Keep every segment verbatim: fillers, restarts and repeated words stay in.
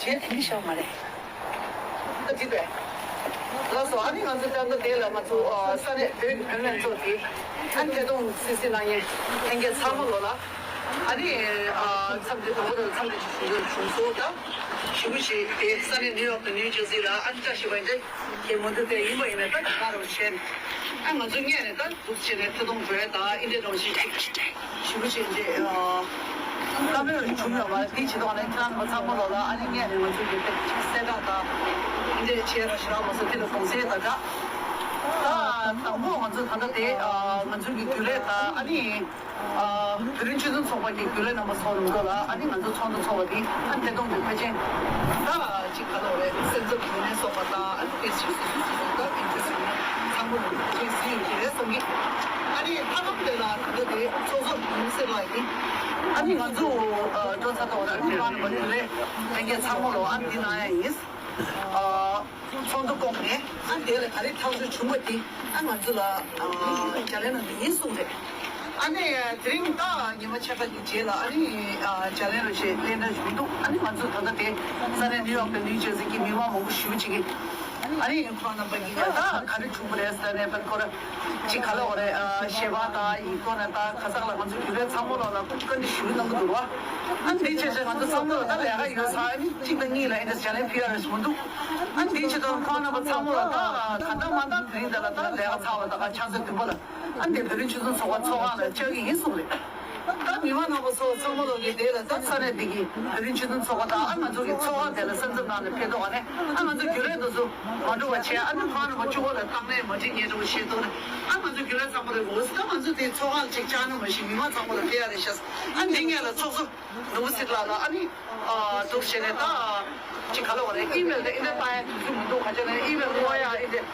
བྱས་དེ་འདྲ་ཤོར་མ་རེད། ཨ་ཅི་པས། ལགས་སོ། ཨ་ནི་ང་ཚོ་ད་ལྟ་དེ་ལ་ང་ཚོ་ཨ་ས་གནས་བོད་ཀྱི་བོད་ལྷན་ཚོགས་དེ་ཨ་ནི་ཐད་གཏོང་སིལ་སིལ་གནང་མཁན་ལྷན་རྒྱས་ཚང་མ་ལོ་ལ་ཨ་ནི་ཨ་འཚམས་འདྲི་དང་པོ་དང་འཚམས་འདྲི་ཞུ་རྒྱུ་བྱུང་སོང་། ད་ཞུ་བ་ཞིག་དེ་ས་གནས་ནིའུ་ཡོག་དང་ནིའུ་ཇར་སི་ལ་ཨ་ནི་བཀྲ་ཤིས་པ་འདྲ་དེ་མུ་མཐུད་དེ་ཡིན་པ་ཡིན་ན་ད་ག་རང་བྱས་ཨ་ང་ཚོ་སྔོན་ནས་ད། འདུག་བྱས་ནས་ཐད་གཏོང་བོད་དང་ཨིན་ཌི་ཡ་ནང་བཞིན་ཅིག་ཞུ་བ་ཞིག་བྱས། ཨ་བཀའ་མོལ་བྱུང་ཡོད་པ་དེ་བྱེད་དོགས་ནས་ཁྱེད་རང་ཚོ་ཚང་མ་ལོ་ལ་ཨ་ནི་སྔོན་ནས་ང་ཚོ་གི་ཕེབས་ཅིག་གསལ་བསྒྲགས་དང་ཨིན་ཌི་ཡ་བྱས་རོགས་ཞུ་རོགས་མ་སོང་དེ་ལ་དགོངས་སེལ་དང་སྦྲགས། ད་དང་པོ་ང་ཚོ་ད་ལྟ་དེ་ཨ་ང་ཚོ་གི་རྒྱུན་ལས་དང་ཨ་ནི་ཨ་བོད་རིགས་སྤྱི་མཐུན་ཚོགས་པ་གི་རྒྱུན་ལས་རྣམ་པ་ཚོ་ལ་ཨ་ནི་ང་ཚོ་ཚོགས་འདུ་ཚོགས་པ་དེ་ཨ་ནི་ཐད་གཏོང་གི་ཕལ་ཆེར་ད་ཅིག་ག་ལ་བས་སེམས་འཚབ་ཡིན་ནས་སོགས་པ་དང་ཨ་ནི་ཏོག་ཙམ་སོ་སོ་སོ་སོ་ད་ཨིན་ཊི་རེ་སི་ཡོད་ན་ཚང་མ་ལ་ཅིག་སྲིད་ཡོད་ཀྱི་རེད་བསམ་གི། ཨ་ནི་ལྷ་ཁང་དེ་ལ་ད་ལྟ་དེ་ཚོགས་གཙོ་ཡིན་ཟེར་ལ་ཡིན། ཨ་ནི་ང་ཚོ་ཨ་འགྲོ་ཚར་ཐོག་ལ་ཨ་ནི་ཁང་ནང་པ་དེ་ལས་ལྷན་རྒྱས་ཚང་མ་ལོ་ཨ་ནི་འདི་གནང་ཡ་ཡིན། ཨ་ཚོགས་འདུ་བསྐོངས་ནས་ཨ་ནི་དེ་ལ་ག་རེ་ཐག་གཅོད་བྱུང་བ་དེ་ཨ་ང་ཚོ་ལ་ཨ་བརྒྱ་ལན་ནང་དུ་ཡིན་གསུངས་རེད། ཨ་ནི་དེ་རིང་ད་ཉི་མ་ཕྱེད་ཀ་གི་རྗེས་ལ་ཨ་ནི་ཨ་བརྒྱ་ལན་རེ་བཞིན་གླེང་སྟེགས་ཞུ་གི་འདུག་ཨ་ནི་ང་ཚོ་ད་ལྟ་དེ་ས་གནས་ནིའུ་ཡོག་དང་ནིའུ་ཇར་སི་གི་མི་མང་མང་པོ་ཞེ་པོ་ཅིག་གིས་ཨ་ནི་ཁོང་རྣམ་པ་གིས་ཡ་ད་ག་རེ་བྱུང་བ་རེད་ཟེར་ནས་ད་ཁོ་ར་ཅིག་ག་ལ་བ་རེད། ཨ་ཞལ་པར་དང་ཡིག་ཐོག་ནས་ད་ག་ས་ག་ལ་ང་ཚོ་རྒྱུན་ལས་ཚང་མ་ལོ་ལ་བཀའ་འདྲི་ཞུ་གི་གནང་གི་འདུག་བ། ཨ་ནི་དེ་བྱས་བྱས་ང་ཚོ་ཚང་མ་ལ་ད་ལས་ཀ་ཡོད་ས་ཨ་ནི་གཅིག་དང་གཉིས་ལ་ཨེ་འདྲ་བརྒྱ་ལན་ཕུལ་ཡ་རེ་ཞིག་མི་འདུག་ཨ་ནི་དེ་བྱས་ད་ཁོང་རྣམ་པ་ཚང་མ་ལ་ད་ག་ད་མ་ད་དེ་རིང་ད་ལ་ད་ལས་ཀ་ཚར་བ་ད་ག་ཆ་ཚོད་བདུན་པ་ལ། ཨ་ནི་བོད་རིགས་སྤྱི་མཐུན་ཚོགས་པ་ཚོགས་ཁང་ལ་བཅར་གྱི་ཡིན་གསུངས་རེད། ད་མི་མང་རྣམ་པ་ཚོ་ཚང་མ་ལོ་གི་དེ་ལ་ད་ས་གནས་འདི་གི་བོད་རིགས་སྤྱི་མཐུན་ཚོགས་པ་དང་ཨ་ང་ཚོ་གི་ཚོགས་ཁང་དེ་ལ་སེམས་འཚབ་གནང་ནས་ཕེབས་ཐོག་ནས་ཨ་ང་ཚོ་རྒྱུན་ལས་དེ་ཚོ་མ་འགྲོ་བ་བྱས། ཨ་ནི་ཁོང་རྣམ་པ་གཅིག་པོ་ལ་བཏང་ནས་མ་འགྲིག་ངེས་འགྲོ་བ་བྱས་ཐོག་ནས་ཨ་ང་ཚོ་རྒྱུན་ལས་ཚང་མ་ལ་འོ་ད་ང་ཚོ་དེ་ཚོགས་ཁང་ལ་ཅིག་བཅར་ན་མ་གཞི་མི་མང་ཚང་མ་ལ་ཕེབས་ཡ་རེད་ཤག་ཨ་འདི་ངས་ལ་ཚོགས་གཙོ། ནོར་བུ་ཚེ་ལགས་ལ་ཨ་ནི་ཨ་འདུག་བྱས་ནས་ད་ཅིག་ག་ལ་བ་རེད། ཨི་མེལ་དེ་ཨི་འདྲ་བཏང་ཡ་དུས་ཚོད་མི་འདུག་ག་ཅི་ན་ཨི་མེལ་བློ་ཡ་ཨི་འདྲ་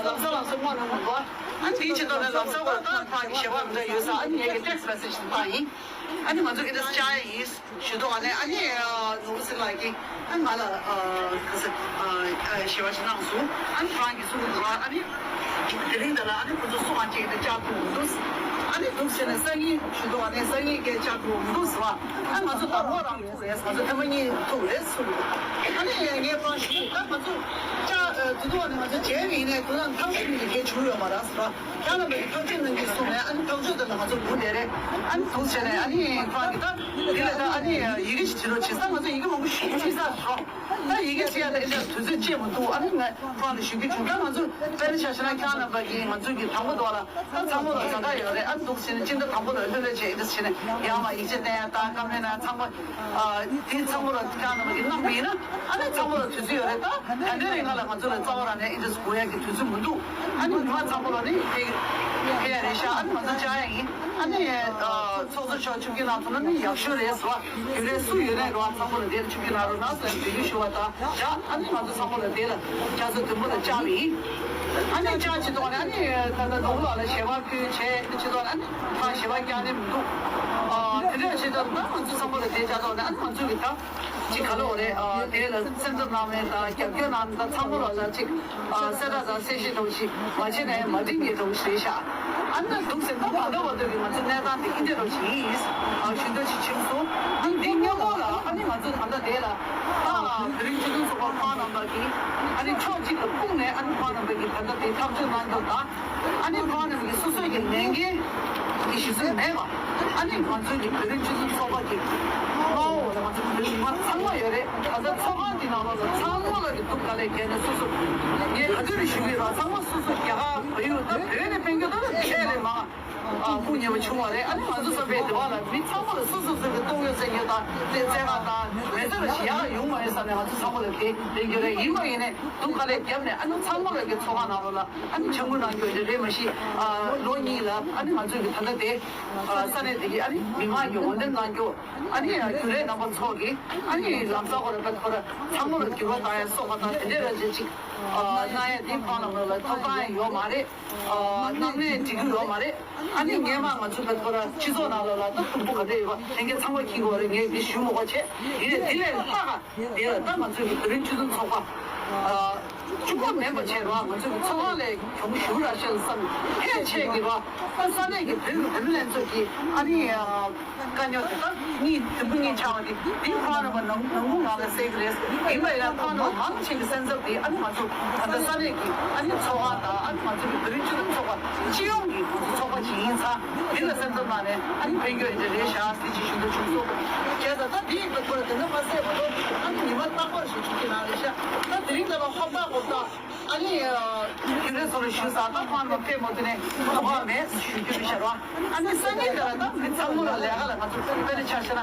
ལམ་སང་ལམ་སང་མ་ནོར་མི་འདུག་ཨ་དེའི་ཆེད་དུ་ནས་ལམ་སང་བར་ད་ཁ་གི་ཞེ་བ་འདྲ་ཡོད་ས་ཨ་ནི་ངས་ཀྱི་text message དེ་བཏང་ཡིན། ཨ་ནི་ང་ཚོ་ཨི་འདྲ་བཅར་ཡ་ཡིན་ཞུ་ཐོག་ཨ་ནི་ཨ་ནི་ནོར་བུ་ཚེ་ལགས་ཀྱིས་ཨ་ང་ལ་ག་ས་ཞེ་བ་ཞིག་གནང་སོང་། ཨ་ནི་ཁོ་རང་གིས་གསུངས་འདུག་ཨ་ནི་དེ་རིང་འདི་ལ་ཨ་ནི་ཁོ་ཚོ་སུ་ཨ་ཅིག་དེ་བཅར་ཐུབ་མི་འདུག་ཨ་ནི་འདུག་བྱས་ནས་སང་ཉིན་ཞུ་ཐོག་ཨ་ནི་སང་ཉིན་སྐད་བཅར་ཐུབ་མི་འདུག་ཟེར་བ། ཨ་ང་ཚོ་དང་པོ་རང་ཐུག་རེད། ང་ཚོ་ཐེངས་མ་གཉིས་ཐུག་རེད་གསུངས་འདུག་ཨ་ནི་ངས་ཁོ་རང་ཞུས་ད་ང་ཚོ་བཅར་དུས་ཐོག་ནས་ང་ཚོ་མཇལ་བ་ཡིན་ནའི་དོ་སྣང་ཐག་ཆོད་ནས་གལ་བྱུང་ཡོད་མ་རེད་ཟེར་བ། ཁྱེད་རྣམ་པས་ཐག་གཅོད་གནང་གི་གསུངས་ནས་ཨ་ནི་ཐག་གཅོད་དེ་ལ་ང་ཚོ་སྒུག་བསྡད་རེད། ཨ་ནི་འདུག་བྱས་ནས་ཨ་ནི་ཁོ་རང་གིས་ད་འདི་ལས་ད་ཨ་ནི་ཡི་གེ་ཞིག་བྲིས་རོགས་བྱེད་ས། ང་ཚོ་ཡི་གེ་མང་པོ་ཞིག་བྲིས་ཚར་རོགས། ད་ཡི་གེ་བྲིས་ཡ་ད་ཨེ་འདྲ་དུས་ཚོད་ཅིག་མི་འདུག་ཨ་ནི་ང་ཁོ་རང་ལ་ཞུ་རྒྱུ་བྱུང་། ད་ང་ཚོ་དཔེར་ན་ཆ་བཞག་ན་ཁྱེད་རྣམ་པ་གིས་ང་ཚོ་གི་དང་པོ་དོ་ལ་ད་ཚང་མ་ལ་ཛ་དྲག་ཡོད་རེད། ཨ་ནི་འདུག་བྱས་ནས་སྤྱི་ཟླ་དང་པོ་ལ་ལྷོད་ལྷོད་བྱས་ཨེ་འདྲ་བྱས་ནས་ཡར་མར་ཡིག་ཆ་བསྟན་ཡ་ད་བཀའ་མོལ་ན་ཚང་མ། ཨ་དེ་ཚང་མ་ལ་ཁྱེད་རྣམ་པ་གིས་གནང་བ་ཡིན་ན་ཨ་ནི་ཚང་མ་ལ་དུས་ཚོད་ཡོད་རེད། ད་ད་ལྟའི་རིང་ང་ལ་ང་ཚོ་ལ་རྩ་བ་རང་ནས་ཨེ་འདྲ་སྒུག་ཡ་གི་དུས་ཚོད་མི་འདུག་ཨ་ནི་མི་མང་ཚང་མ་ལ་ནི་ཕེབས་ཕེབས་ཡ་རེད་ཤག་ཨ་ནི་ང་ཚོ་བཅར་ཡ་ཡིན། ཨ་ནི་ཨ་ཚོགས་གཙོ་མཆོག་ཆིབས་བསྒྱུར་གནང་ཐུབ་ན་ནི་ཡག་ཤོས་རེད་ཟེར་བ། རྒྱུན་ལས་སུ་ཡོད་ནའི་རོགས་ཚང་མ་ལ་དེར་ཆིབས་བསྒྱུར་གནང་རོགས་གནང་ཟེར་འབོད་སྐུལ་ཞུ་བ་དང་སྦྲགས། ཨ་ནི་ང་ཚོ་ཚང་མ་ལ་དེ་ལ་བཅར་ས་བདུན་པོ་ལ་བཅར་བ་ཡིན། ཨ་ནི་བཅར་བྱེད་དོགས་ནས་ཨ་ནི་ད་ལྟ་ནོར་བུ་ལགས་ལ་ཞལ་པར་ཕུལ་བྱས་ཨ་ནི་བྱེད་དོགས་ནས་ཨ་ནི་ཕར་ཞལ་པར་བསྐྱར་ནས་མི་འདུག་ཨ་དེ་འདྲ་བྱེད་དོགས་ན་ང་ཚོ་ཚང་མ་ལ་དེ་བཅར་དོགས་ནས་ཨ་ནི་ང་ཚོ་གི་ད་ཅིག་ག་ལ་འོ་རེད། ཨ་དེ་ལ་སེམས་འཚབ་གནང་མཁན་དང་རྒྱབ་སྐྱོར་གནང་མཁན་ཚང་མ་ལ་ལ་ཅིག་ཨ་གསལ་བསྒྲགས་དང་གསལ་བཤད་འདྲ་བོ་ཞིག་མ་བྱས་ནས་མ་འགྲིག་མཁན་འདྲ་བོ་ཞིག་རེད་ཤག་ཨ་ནི་འདུག་ཟེར་ན་ད་ལྟ་བར་དུ་གི་ང་ཚོ་གནས་སྟངས་དེ་འདི་འདྲ་བོ་ཞིག་ཡིན། ཨ་ཞུ་འདོད་ཞིག་བྱུང་སོང་། ཨ་ནི་འདི་སྔོན་མ་ལ་ཨ་ནི་ང་ཚོ་ད་ལྟ་དེ་ལ་ད་བོད་རིགས་སྤྱི་མཐུན་ཚོགས་པ་ཁོང་རྣམ་པ་གིས་ཨ་ནི་ཕྱོགས་གཅིག་ལ་སྤུངས་ནས་ཨ་ནི་ཁོང་རྣམ་པ་གིས་ད་ལྟ་དེ་ཐག་གཅོད་གནང་རྒྱུ་དང་། ཨ་ནི་ཁོང་རྣམས་ཀྱི་སོ་སོའི་གི་ལས་འགན་གྱི་གཞི་རྩ་མེད་པ། ཨ་ནི་ང་ཚོའི་གི་བོད་རིགས་སྤྱི་མཐུན་ཚོགས་པ་གི་དམའ་འོག་ལ་ང་ཚོ་བོད་མི་མང་ཚང་མ་ཡོད་རེད། ད་ལྟ་ཚོགས་ཁང་གི་ནང་ལོགས་ལ་ཚང་མ་ལ་གི་སྡུག་དཀའ་ལས་བརྒྱབ་ནས་སོ་སོ་ངས་ག་དུས་རེ་ཞུ་གི་རེད། ཚང་མ་སོ་སོ་རྒྱ་གར་བལ་ཡུལ་ད་བོད་ནས་ཕན་རྒྱུ་ད་ལ་ཆེ་རེད་མ། ཨ་སྐུ་ཉེ་བ་བྱུང་བ་རེད། ཨ་ནི་ང་ཚོ་བསམ་པའི་འདི་བ་ལ་མི་ཚང་མ་ལ་སོ་སོ་སོ་གི་གཏོང་ཡོད་ཟེར་ཡོད་དང་དེ་བཙན་ཁང་དང་མེ་མཚོན་ལ་ཞིག་ཡག་ཡོང་མ་ཡོད་བསམ་ནས་ང་ཚོ་ཚང་མ་ལ་དེ་ལས་རྒྱུ་རེད། ཡིན་པ་ཡིན་ནས་སྡུག་དཀའ་ལས་བརྒྱབ་ནས་ཨ་ནི་ཚང་མ་ལ་གི་ཚོགས་ཁང་ནང་ལོགས་ལ་ཨ་ནི་འཆམ་མགོ་གནང་རྒྱུ་རེད། རེད་མ་གཞི་ཨ་ལོ་གཉིས་ལ་ཨ་ནི་ང་ཚོ་གི་ད་ལྟ་དེ་ཨ་ས་གནས་དེ་གི་ཨ་ནི་མི་མང་གི་འོས་འདེམས་གནང་རྒྱུ་ཨ་ནི་རྒྱུན་ལས་རྣམ་པ་ཚོ་གི་ཨ་ནི་ལམ་སང་ཁོ་ར་པད་ཁོ་ར་ཚང་མ་ལ་འགྱུར་བ་བཏང་ཡ་སོགས་པ་དང་དེ་འདྲའི་ར་ཅིག་ཅིག་ཨ་གནང་ཡ་དེ་ཁོང་རྣམ་པ་ལ་ཐོབ་ཐང་ཡང་ཡོད་མ་རེད། ཨ་གནང་ནས་འགྲིག་གི་ཡོད་མ་རེད། ཨ་ནི་སྔོན་མ་ང་ཚོ་ད་ཁོ་ར་སྤྱི་ཚོགས་ནང་ལོགས་ལ་ད་དུམ་བུ་ག་འདྲ་ཡོད་པ་ལྷན་རྒྱས་ཚང་མ་མཁྱེན་གྱི་ཡོད་རེད། ངས་འདི་ཞུ་མི་དགོས་བྱས། ཡིན་ནའི་འདི་ལས་ལྷག་ག་དེ་ལ་ད་ང་ཚོ་གི་བོད་རིགས་སྤྱི་མཐུན་ཚོགས་པ་ཨ་ བཅུག་པ་མེད་པ་བྱས་རོགས། ང་ཚོ་གི་འཚོ་བ་ལས་གྱོང་ཞུ་ར་ཤེས་བསམ་ཕལ་ཆེར་གྱི་རོགས། ད་ས་གནས་ཀྱི་བོད་ཀྱི་བུད་མེད་ལྷན་ཚོགས་ཀྱི་ཨ་ནི་དཀའ་རྙོག་དེ་དག་གཉིས་དུམ་བུ་གཉིས་ཆགས་པ་དེ་འདི་ཁོང་རྣམ་པ་ནང་ནང་ཁུལ་ནང་ལ་སེལ་གྱི་རེད། ཡིན་པ་ཡིན་ན་ཁོང་རྣམ་པ་མང་ཆེ་གི་སེམས་འཚབ་དེ་ཨ་ནི་ང་ཚོ་ད་ལྟ་ས་གནས་ཀྱི་ཨ་ནི་འཚོ་བ་དང་ཨ་ནི་ང་ཚོ་གི་བོད་རིགས་སྤྱི་མཐུན་ཚོགས་པ་སྤྱི་ཡོངས་ཀྱི་ང་ཚོ་ཚོགས་པ་ཅིག་ཡིན་ཙང་འདི་ལ་སེམས་འཚབ་གནང་ནས་ཨ་ནི་ཕན་གྱི་ཡོད་རེད་ཤག་ཟེར་ཅིག་ཞུ་འདོད་བྱུང་སོང་། བྱས་ཙང་ད་འདི་ཡིན་པའི་སྐོར་དེ་འདྲ་མ་ཟད་མ་གཏོགས་ཨ་ནི་ཉི་མ་རྟག་པར་ཞིག་བྱུང་གི་ནང་རེད་ཤག་ད་དེ་རིང་ད་ལ་ཧོབ་ཏག་ཧོབ་ཏག་ཨ་ནི་རྒྱུན་ལས་ཚོ་ལ་ཞུས་ཙང་ད་ཁོང་རྣམས་ཕེབས་མ་ཐུབ་ནས་ཐོག་ཁ་མེད་ཞུ་རྒྱུ་རེད་ཤག་ར། ཨ་ནི་སང་ཉིན་དེ་ལ་ད་མི་ཚང་མ་ལ་ལས་ཀ་ལ་ང་ཚོ་དཔེ་ཆ་བཞག་ན་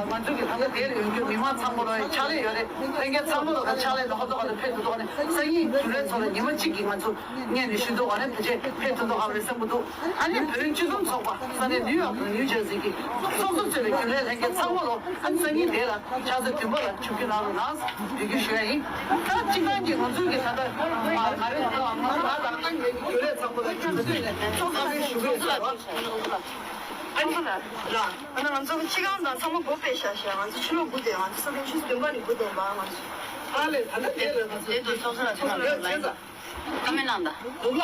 ང་ཚོ་གི་ད་ལྟ་དེར་ཡོང་རྒྱུ་མི་མང་ཚང་མ་ལ་ཕྱག་ལས་ཡོད་རེད། ལྷན་རྒྱས་ཚང་མ་ལ་ད་ཕྱག་ལས་ད་ཧོབ་ཏག་ཧོབ་ཏག་ཕེབས་ཐུབ་ཐུབ་ནས་སང་ཉིན་རྒྱུན་ལས་ཚོ་ལ་ཉི་མ་གཅིག་གི་ང་ཚོ་སྔོན་ནས་ཞུ་འདུག་བ་ནས་ཕལ་ཆེར་ཕེབས་ཐུབ་ཐུབ་ཧ་རེད་བསམ་གྱི་འདུག་ཨ་ནི་བོད་རིགས་སྤྱི་མཐུན་ཚོགས་པ་ས་གནས་ནིའུ་ཡོག་དང་ནིའུ་ཇར་སི་གི་ཚོགས་གཙོ་གཙོས་པའི་རྒྱུན་ལས་ལྷན་རྒྱས་ཚང་མ་ལོ་ཨ་ནི་སང་ཉིན་དེ་ལ་ཕྱག་ཚོད་བདུན་པ་ལ་ཆིབས་བསྒྱུར་གནང་རོགས་གནང་འབོད་སྐུལ་ཞུ་ཡ་ཡིན། ད་སྤྱི་བཏང་གི་ང་ཚོའི་གི་ད་ལྟ་ང་རེ་ད་ང་ང་ད་ལྟ་ངའི་རྒྱུན་ལས་ཚང་མ་ལ་ཆིབས་བསྒྱུར་ནས་ཚོགས་ཁ་པའི་ཞུ་གི་ཡོད་ཟེར་བ། ཨ་ནི་ལ་ལ་ང་ཚོ་སྤྱི་ཁང་དང་ཚང་མ་སྒོ་ཕྱེ་བཞག་བཞག་ང་ཚོ་ཕྱི་ལོགས་སྒུག་བསྡད། ང་ཚོ་ས་ཐེངས་ཆུ་ཚོད་བདུན་པ་ནས་སྒུག་བསྡད་པ་ང་ཚོ། ཨ་ལས་ད་ལྟ་དེ་ལ་ང་ཚོ་དེ་དུས་ཚོགས་གཙོ་ལ་ཕྱི་ལོགས་ལ་ཡོད་ཅེས་ཙང་། ཀ་མེད་ནང་ད། འདུག་ལ།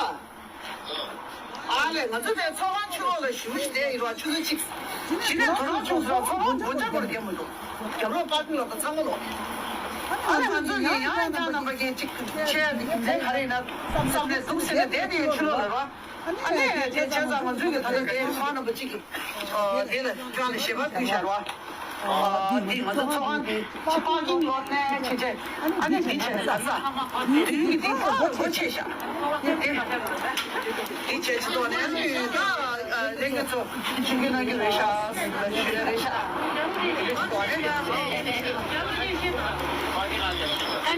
ཨ་ལས་ང་ཚོ་དེ་ཚོགས་ཁང་ཕྱི་ལོགས་ལ་ཞུ་ཞུ་དེ་ཡིན་རོགས། ཆུ་ཚོད་གཅིག་གཞི་ནས་དོ་སྣང་ཆུང་སོང་། ཚོགས་ཁང་སྒོ་ལྕགས་སྒོར་རྒྱབ་མི་འདུག་རྒྱབ་རོགས་པར་ཀིང་ལོག་ད་ཚང་མ་ལོག་ཨ་ལས་ང་ཚོ་ནས་ཡང་ཡང་ཀྱང་རྣམ་པ་གཅིག་ཆེ་ཡ་དེ་རྒྱུ་མཚན་ག་རེ་ཡིན་ན་བསམ་ནས་འདུག་ཟེར་ནས་བསྡད་དེ་ཡང་ཕྱི་ལོགས་ལ་རོགས། ཨ་ནི་དེ་བྱས་ཙང་ང་ཚོའི་གི་ད་ལྟ་དེ་ཚོགས་ཁང་རྣམ་པ་གཅིག་གི་དེ་ལ་ཁྱོད་ལ་ཞལ་པར་ཕུལ་བཞག་རོགས། འདི་ང་ཚོ་ཚོགས་ཁང་གི་ཕྱི་པར་ཀིང་ལོག་ནས་ཕྱིན་ཆད་ཨ་ནི་འདི་བྱས་ནས་ད་ས་མདུན་གྱི་འདི་ཕར་སྒོ་ཕྱེ་བཞག་འདི་ལ་འདི་བྱས་ཕྱི་ཐོག་ནས་ཨ་ནི་ད་ལྷན་རྒྱས་ཚོ་ཞུ་གི་གནང་གི་རེད་ཤག་ཞུ་ཡ་རེད་ཤག་ད་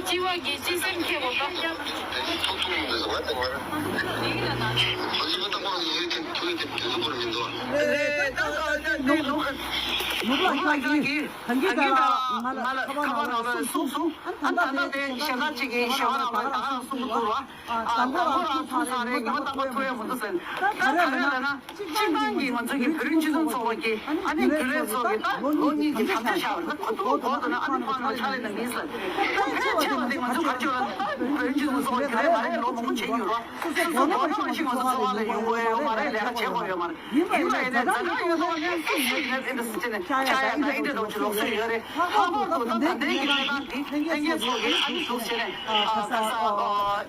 སྤྱི་བ་གི་སྤྱི་སེམས་ཁྱེད་གོ་སྐབས་རེད། ད་ད་ད་ནུབ་ལ་ཤག་གི་གང་གི་ད་ང་ལ་ཁ་པར་ནང་ལ་གསུངས་སོང་། ཨ་ད་ལྟ་དེ་ཞལ་ལག་ཅིག་གི་ཞལ་བ་ནང་ལ་ད་གསུངས་འདུག་བ། ཨ་དང་པོ་རང་ཚོ་ཚང་རེ་ཉི་མ་རྟག་པར་ཐུག་ཡ་མི་འདུག་ཟེར། ད་ག་རེ་ལབ་ན་སྤྱི་བཏང་གི་ང་ཚོ་གི་བོད་རིགས་སྤྱི་མཐུན་ཚོགས་པ་གི་ཨ་ནི་རྒྱུན་ལས་ཚོ་གི་ད་ལོ་གཉིས་ཀྱི་དམ་བཅའ་བཞག་པ་ད་གོ་ཐུག་གོ་ཐུག་ན་ཨ་ནི་ཁོང་ཚོ་ཕྱག་ལས་གནང་གི་ཡིན་ཟེར། ད་ཕལ་ཆེ་བ་དེ་ང་ཚོ་ག་ཅོ་ལ་ད་བོད་རིགས་སྤྱི་མཐུན་ཚོགས་པ་རྒྱུན་ལས་མ་རེད་ལོ་མང་པོ་བྱས་ཡོད་རོགས། སོ་སོ་གོ་ཐུག་ཞིག་ང་ཚོ་ཚོགས་པ་ལ་ཡོང་དགོས་ཡོད་མ་རེད། ལས་ཀ་བྱེད་དགོས་ཡོད་མ་རེད། ཡིན་པ་ཡིན་ན་ཛ་དྲག་ཡོད་དོ་ནས་སུ་སུ་ཡིན་ན་ཕན་ཚུན་ཅི་ནས་ཆ་ཡ་ན་ཨི་འདྲ་འདྲ་ཅིག་ལོག་སྲོལ་ཡོད་རེད། ལྷག་པར་དུ་ད་ད་ལྟའི་གི་གནས་སྟངས་འདི་ལྷན་རྒྱས་ཚོ་གིས་ཨ་ནི་ཞུགས་བྱས་ནས་ཨ་ཁ་ས་ཨ་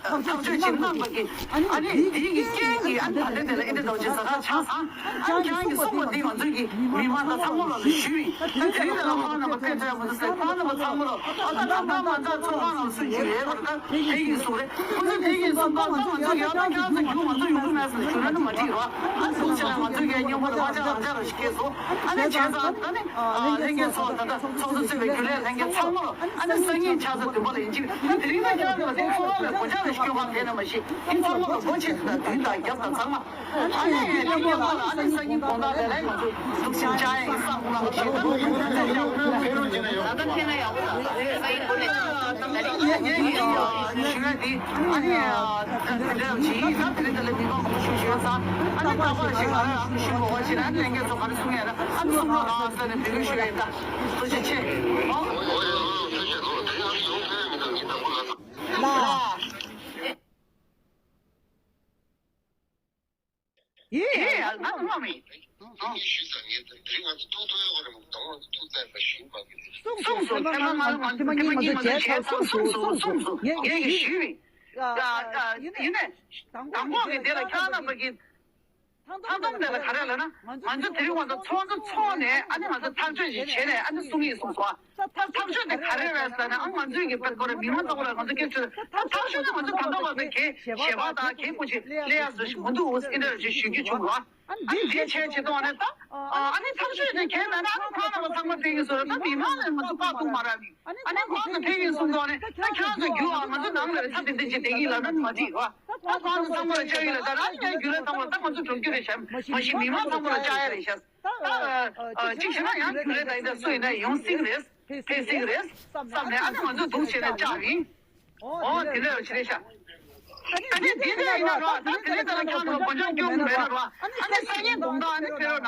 ཐག་གཅོད་བྱེད་གནང་བ་གི་ཨ་ནི་འདི་གི་རྐྱེན་གྱིས་ཨ་ནི་ད་ལྟའི་དེ་ལ་ཨི་འདྲ་འདྲ་ཅིག་ཛ་དྲག་ཆགས་སོང་། ཨ་ནི་ཁྱེད་རང་གིས་གསུངས་པ་འདི་ང་ཚོའི་གི་མི་མང་དང་ཚང་མ་ལ་ཞུས་ཡིན། ད་དེ་རིང་ལ་ཁོང་རྣམ་པ་ཕེབས་ཐུབ་ཡ་མི་འདུག་ཟེར། ཁོང་རྣམ་པ་ཚང་མ་ལ་ཨ་ད་ད་ལྟ་མ་ད་ཚོགས་ཁང་ནང་སུ་ཞིག་ཡོད་པ་རེད། ད་དེ་ཡིན་གསུངས་རེད། ཁོ་ཚོས་དེ་ཡིན་གསུངས་པ་ད་ང་ཚོ་ཡང་ད་ཁྱེད་ཚོ་རྒྱུགས་ང་ཚོ་ཡོང་གི་མེད་ཟེར་ཞུ་ན་ནི་མ་འགྲིག་རོགས། ཨ་ནི་ཐུགས་རྗེ་ཆེ་ང་ཚོ་གི་སྙིང་པོ་ལ་བ་ཅག་རང་ཅག་རང་ཞིག་སྐྱེས་སོང་། ཨ་ནི་བྱས་ཙང་ད་ནི་ལྷན་རྒྱས་ཚོ་ད་ལྟ་ཚོགས་གཙོ་གཙོས་པའི་རྒྱུན་ལས་ལྷན་རྒྱས་ཚང་མ་ལ་ཨ་ནི་སང་ཉིན་ཕྱག་ཚོད་བདུན་པ་ལ་ཡིན་གཅིག་ད་དེ་རིང་ད་ཁྱེད་རང་ཚོ་ལ་དེ་ཚོགས་པ་ལ་སྒོ་ལྕགས་ལ་སྐྱོན་གང་ཕན་ན་མ་ཤེས། དེ་ཚང་མ་ལ་སྒོ་ཕྱེ་ཚུལ་དང་མདུན་དང་རྒྱབ་དང་ཚང་མ། ཨ་ནི་ངས་ཀྱི་སྐྱོན་གང་ལ་ཨ་ནི་སང་ཉིན་དགོང་དག་ལས་ལྷག་ང་ཚོ་ཐུགས་སེམས་བཅངས་ཡིན་བསམ་ཁོང་ལ་ཞེ་དྲག་ད་ལྟ་ཕན་ན་ཡག་པོ་ད་སང་ཉིན་དགོང་ནས་ད་ལྟ་ངས་ངས་ངས་ཞུ་ཡ་དེ་ཨ་ནི་དེ་འདྲ་ཡང་ཇི་ཡིན་ན་དེ་རིང་ད་ལས་མི་མང་པོ་ཞུ་ཞུ་ཡ་ཚང་ཨ་ནི་ད་པར་ཞིག་ང་རང་ཞུ་དགོས་པ་ཞིག་ཨ་ནི་ལས་འགན་ཚོ་ག་རེ་གསུང་ཡ་ན་ཨ་ནི་གསུང་རོགས་གནང་ཟེར་ནས་འབོད་སྐུལ་ཞུ་ཡ་ཡིན། ད་ཐུགས་རྗེ་ཆེ། ཨོ། ལ། ཡེ། ཡེ། ང་ངོ་མ་ཡིན། ངས་ཞུས་ཙང་ངས་དེ་རིང་ང་ཚོ་ཐུག་ཐུག་ཡོད་རེད་མོད། དང་པོ་ང་ཚོ་ཐུག་ཙམ་ཞུས་མ་གི་རེད། གསུངས་སོང་། ཚེ་མ་མ་ཚེ་མ་གཉིས་མ་ཚོ་བྱས་ཚར་གསུངས་སོང་། གསུངས་སོང་། ངས་ངས་ཀྱི་ཞུས་ཡིན། ཡིན་ནས་དང་པོ་གི་དེ་ལ་ཁྱེད་རྣམ་པ་གི་ཐང་སྟོང་དེ་ལ་ག་རེ་ལབ་ན་ང་ཚོ་དེ་རིང་ང་ཚོ་ཚོགས་གཙོ་ཚོགས་ནས་ཨ་ནི་ང་ཚོ་ཐག་གཅོད་ཅིག་བྱས་ནས་ཨ་ནི་གསུང་ཡིན་གསུངས་སོང་། ཐག་གཅོད་དེ་ག་རེ་རེད་ཟེར་ན་ཨ་ང་ཚོའི་གི་པད་སྐོར་མི་མང་ཚོགས་ལ་ང་ཚོ་སྐད་ཆ་ད་ཐག་གཅོད་ད་ང་ཚོ་ད་ལྟ་བར་དུ་གས་ཞལ་པར་དང་གས་པོ་ཅིག་སླེབས་ཡ་བཟོ་ཞིག་མི་འདུག་ཨེ་འདྲ་ཞིག་ཞུ་རྒྱུ་བྱུང་རོགས། ཨ་ནི་དེ་བྱས་བྱེད་དོན་ནི་ད་ཨ་ནི་ཐག་གཅོད་དེ་གས་ན་ན་ཨ་ནི་ཁོང་རྣམ་པ་ཚང་མ་ཕེབས་ཀྱི་བཟོ་ར་ད་མི་མང་ལ་ང་ཚོ་བཀག་གཏོང་མ་རག་གི་ཨ་ནི་ཁོང་ཚོ་ཕེབས་ཀྱི་གསུང་དོན་ནི་ད་ཁྱེད་ཚོ་རྒྱུ་བ་ང་ཚོ་ནང་ལ་རེ་ཚ་དེ་འདི་ཅིག་བསྡད་ཀྱི་ལབ་ན་མ་འགྲིག་རོགས། ད་ཁོང་ཚོ་ཚང་མ་ལ་བཅར་ཡིན་ལ་ད་རང་ཉན་རྒྱུ་ལས་ཚང་མ་ལ་ད་ང་ཚོ་གྲོང་ཁྱེར་རེད་ཤག་མ་གཞི་མི་མང་ཚང་མ་ལ་བཅར་ཡ་རེད་ཤག་ད་ཨ་གཅིག་བྱས་ན་ཡང་རྒྱུན་ལས་དང་ཡིན་ད་སུ་ཡིན་ན་ཡོང་སྲིད་རེད། ཕེབས་སྲིད་རེད་བསམ་ནས་ཨ་ནི་ང་ཚོ་འདུག་བྱས་ནས་བཅར་ཡིན། ཨོ་དེ་འདྲ་ཡོད་ཆི་རེད་ཤག་ཨ་ནི་དེ་འདྲ་ཡིན་ན་རོགས་ད་དེ་རིང་ད་ལ་ཁྱང་རོགས་གོ་ཆང་སྐྱོང་གི་མེད་ན་རོགས་ཨ་ནི་སང་ཉིན་དགོང་དག་ཨ་ནི་ཕེབས་རོགས།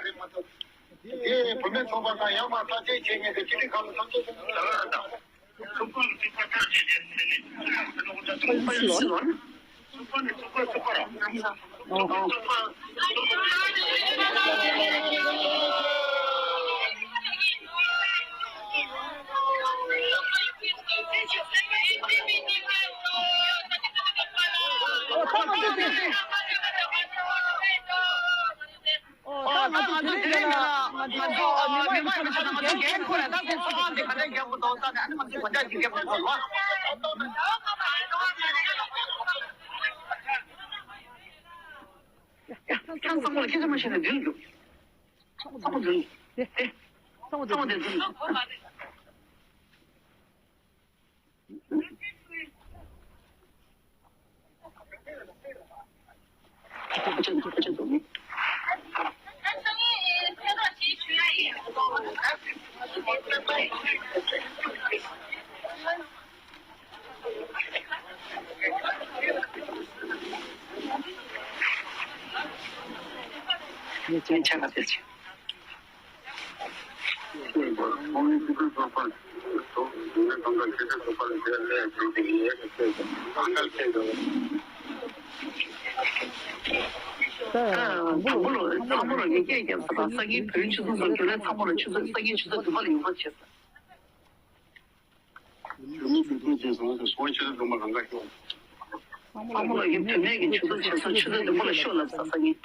ཡག་རེད་མ་གཏོགས། དེ་བུད་མེད་ཚོགས་པ་དང་ཡང་མ་ཐག་གཅོད་བྱེད་མཁན་དེ་ཅི་སྟེ་ག་ལ་ཐག་གཅོད་བྱེད་མཁན་ལ་རག་དང་། ཨོ་ད་ང་ཚོ་དེ་རིང་འདི་ལ་ང་ཚོ་མི་མང་ཁ་ཤས་ཀྱིས་འགན་ཁུར་ནས་ད་དེ་ཚོ་ཧང་དེ་ག་འདྲ་རྒྱབ་དགོས་འདུག་ས་ནས་ཨ་ནི་ང་ཚོ་ག་འདྲ་ཅིག་རྒྱབ་དགོས་འདུག་ལ། ཁྱེད་ཚང་མ་ལ་ཁྱེད་ཚང་མ་ཤེས་ན་འདི་རུ་འཇུག་ཚང་མ་འདི་རུ་འཇུག་ཚང་མ་འདི་རུ་འཇུག་ངས་ཅན་ཆ་ག་ཟེར་ཆེ། དང་པོ་ལོ་དང་པོ་ལོ་ངས་སྐད་རྒྱབ་ས་དང་སང་ཉིན་བོད་ཆུ་ཚོད་སོ་བརྒྱད་ལ་ཚང་མ་ལ་ཆུ་ཚོད་སང་ཉིན་ཆུ་ཚོད་བདུན་པ་ལ་ཡོང་བ་བྱས་ས། ཡུལ་མི་ཆོས་ཚོགས་ཀྱིས་བཟང་དུ་སོང་ཆུ་ཚོད་བདུན་པ་གང་ག་ཤོག་ཚང་མ་ལ་ཡི་དུས་ནས་ཀྱི་ཆུ་ཚོད་བྱེད་ས་ཆུ་ཚོད་བདུན་པ་ལ་ཤོག་ལབ་ས་སང་ཉིན།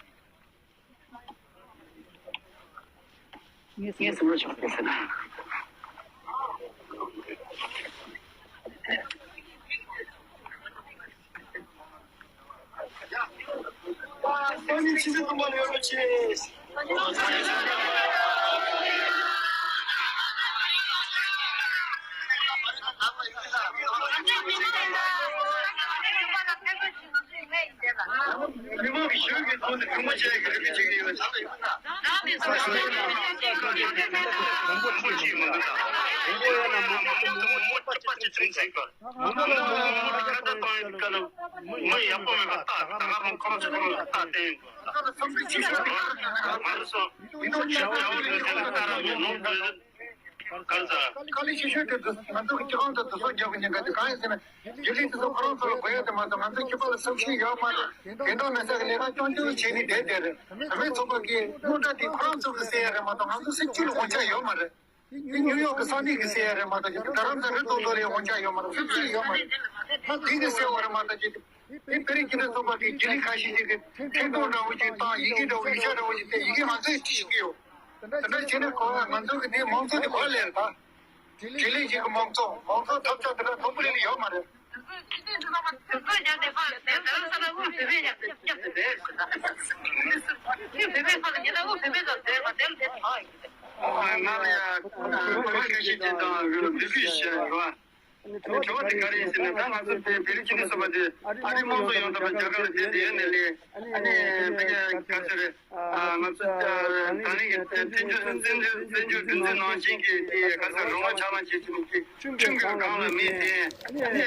ངས་གཟིམ་ར་ཆོག་ཟེར་ན། ཕྱི་སྲིད་དུ་མ་ལ་ཡོད་པ་ཆེ། མི་མང་གི་ཤུགས་ཀྱིས་ཐོག་ཏུ་གུས་མོ་བྱས་ཀྱི་རིགས་ཀྱི་ཅིག་ཡོད། མི་ཡག་པོ་མེད་པ་ལྟ། ད་ག་རང་ཁོ་རང་ཚོ་ཁོ་རང་ལ་ལྟ་བསྟན་ཡོད། ང་རང་ཚོ་ཡག་པོ་ལས་ལྟ་ར་མི་ནོར་དགོས། གང་ཟེར། དཀའ་ལས་ཆེ་ཤོས་དེ་ང་ཚོ་གི་སྤྱི་ཁང་དུ་དུ་སོ་རྒྱག་གི་ཉེན་ཁ་དེ་གང་ཡིན་ཟེར་ན། དགེ་ལས་དེ་ཚོ་ཁོ་རང་ཚོ་ལ་དགོས་ཡ་དེ་མ་གཏོགས་ང་ཚོ་སྤྱི་པ་ལ་སེམས་ཤེས་ཡོད་མ་རེད། དེ་འདྲ་མི་ཟེར་གི་ལས་ཀ་རྐྱང་རྐྱང་བྱས་ནས་བསྡད་བསྡད་རེད། བུད་མེད་ཚོགས་པ་གི་སློབ་གྲྭ་དེ་ཁོ་རང་ཚོ་གི་ཟེར་ཡ་རེད་མ་གཏོགས་ང་ཚོ་སྲིད་སྤྱི་ལ་དབང་ཆ་ཡོད་མ་རེད། དེ་ནིའུ་ཡོག་གི་ས་གནས་ཀྱི་ཟེར་ཡ་རེད་མ་གཏོགས་ཀྱི་རྡ་རམ་ས་ལ་རི་ཏོག་ཏོ་རེ་དབང་ཆ་ཡོད་མ་རེད། སྲིད་སྤྱི་ཡོད་མ་རེད། ད་དེ་གི་ཟེར་བ་རེད་མ་གཏོགས་ཀྱི་དེ་དེ་བོད་རིགས་སྤྱི་མཐུན་ཚོགས་པ་གི་དགེ་ལས་ཁ་ཤས་ཤིག་གི་ཁྲིམས་སྐྱོང་འདྲ་བོ་ཅིག་བཏང་། ཡི་གེ་འདྲ་བོ་ཡིག་ཆ་འདྲ་བོ་ཅིག་སྟེར། ཡི་གེ་ང་ཚོས་བྲིས་ཤིག་གི་ཡོད། དེ་འདྲ་བྱས་ན་གོ་བ་ང་ཚོ་གི་དེ་མང་ཚོགས་དེ་གོ་ལེར་ད། དགེ་ལས་ཤིག་གི་མང་ཚོགས་མང་ཚོགས་ཐབས་ཆག་དེ་འདྲ་མཐོན་པོ་ལས་ཡོད་མ་རེད། ང་ལ་ཡ་བོད་པ་ཁ་ཤས་ཅིག་དང་འབོད་སྐུལ་ཞུ་བ། དྲི་བ་དེ་ག་རེ་ཡིན་ཟེར་ན། ད་ང་ཚོ་དེ་བོད་རིགས་སྤྱི་མཐུན་ཚོགས་པ་དེ་ཨ་རིའི་དམངས་གཙོ་ཡོང་ཐབས་ལ་རྒྱ་གར་ལ་བསྡད་བསྡད་ཡོད་ནས་ལས། ཨ་ནི་ཕ་གི་ག་ཚོད་རེད། ང་ཚོ་ད་ནི་བཙན་བྱོལ་བཙན་བྱོལ་བཙན་བྱོལ་སྒྲིག་འཛུགས་ནང་བཞིན་གྱི་དེ་ག་ཚོད་རང་དབང་ཆགས་ལངས་བྱེད་ཀྱི་ནི་ཁྲིམས་ཁང་སྒང་ལ་མི་བསྟེན། ཨ་ནི་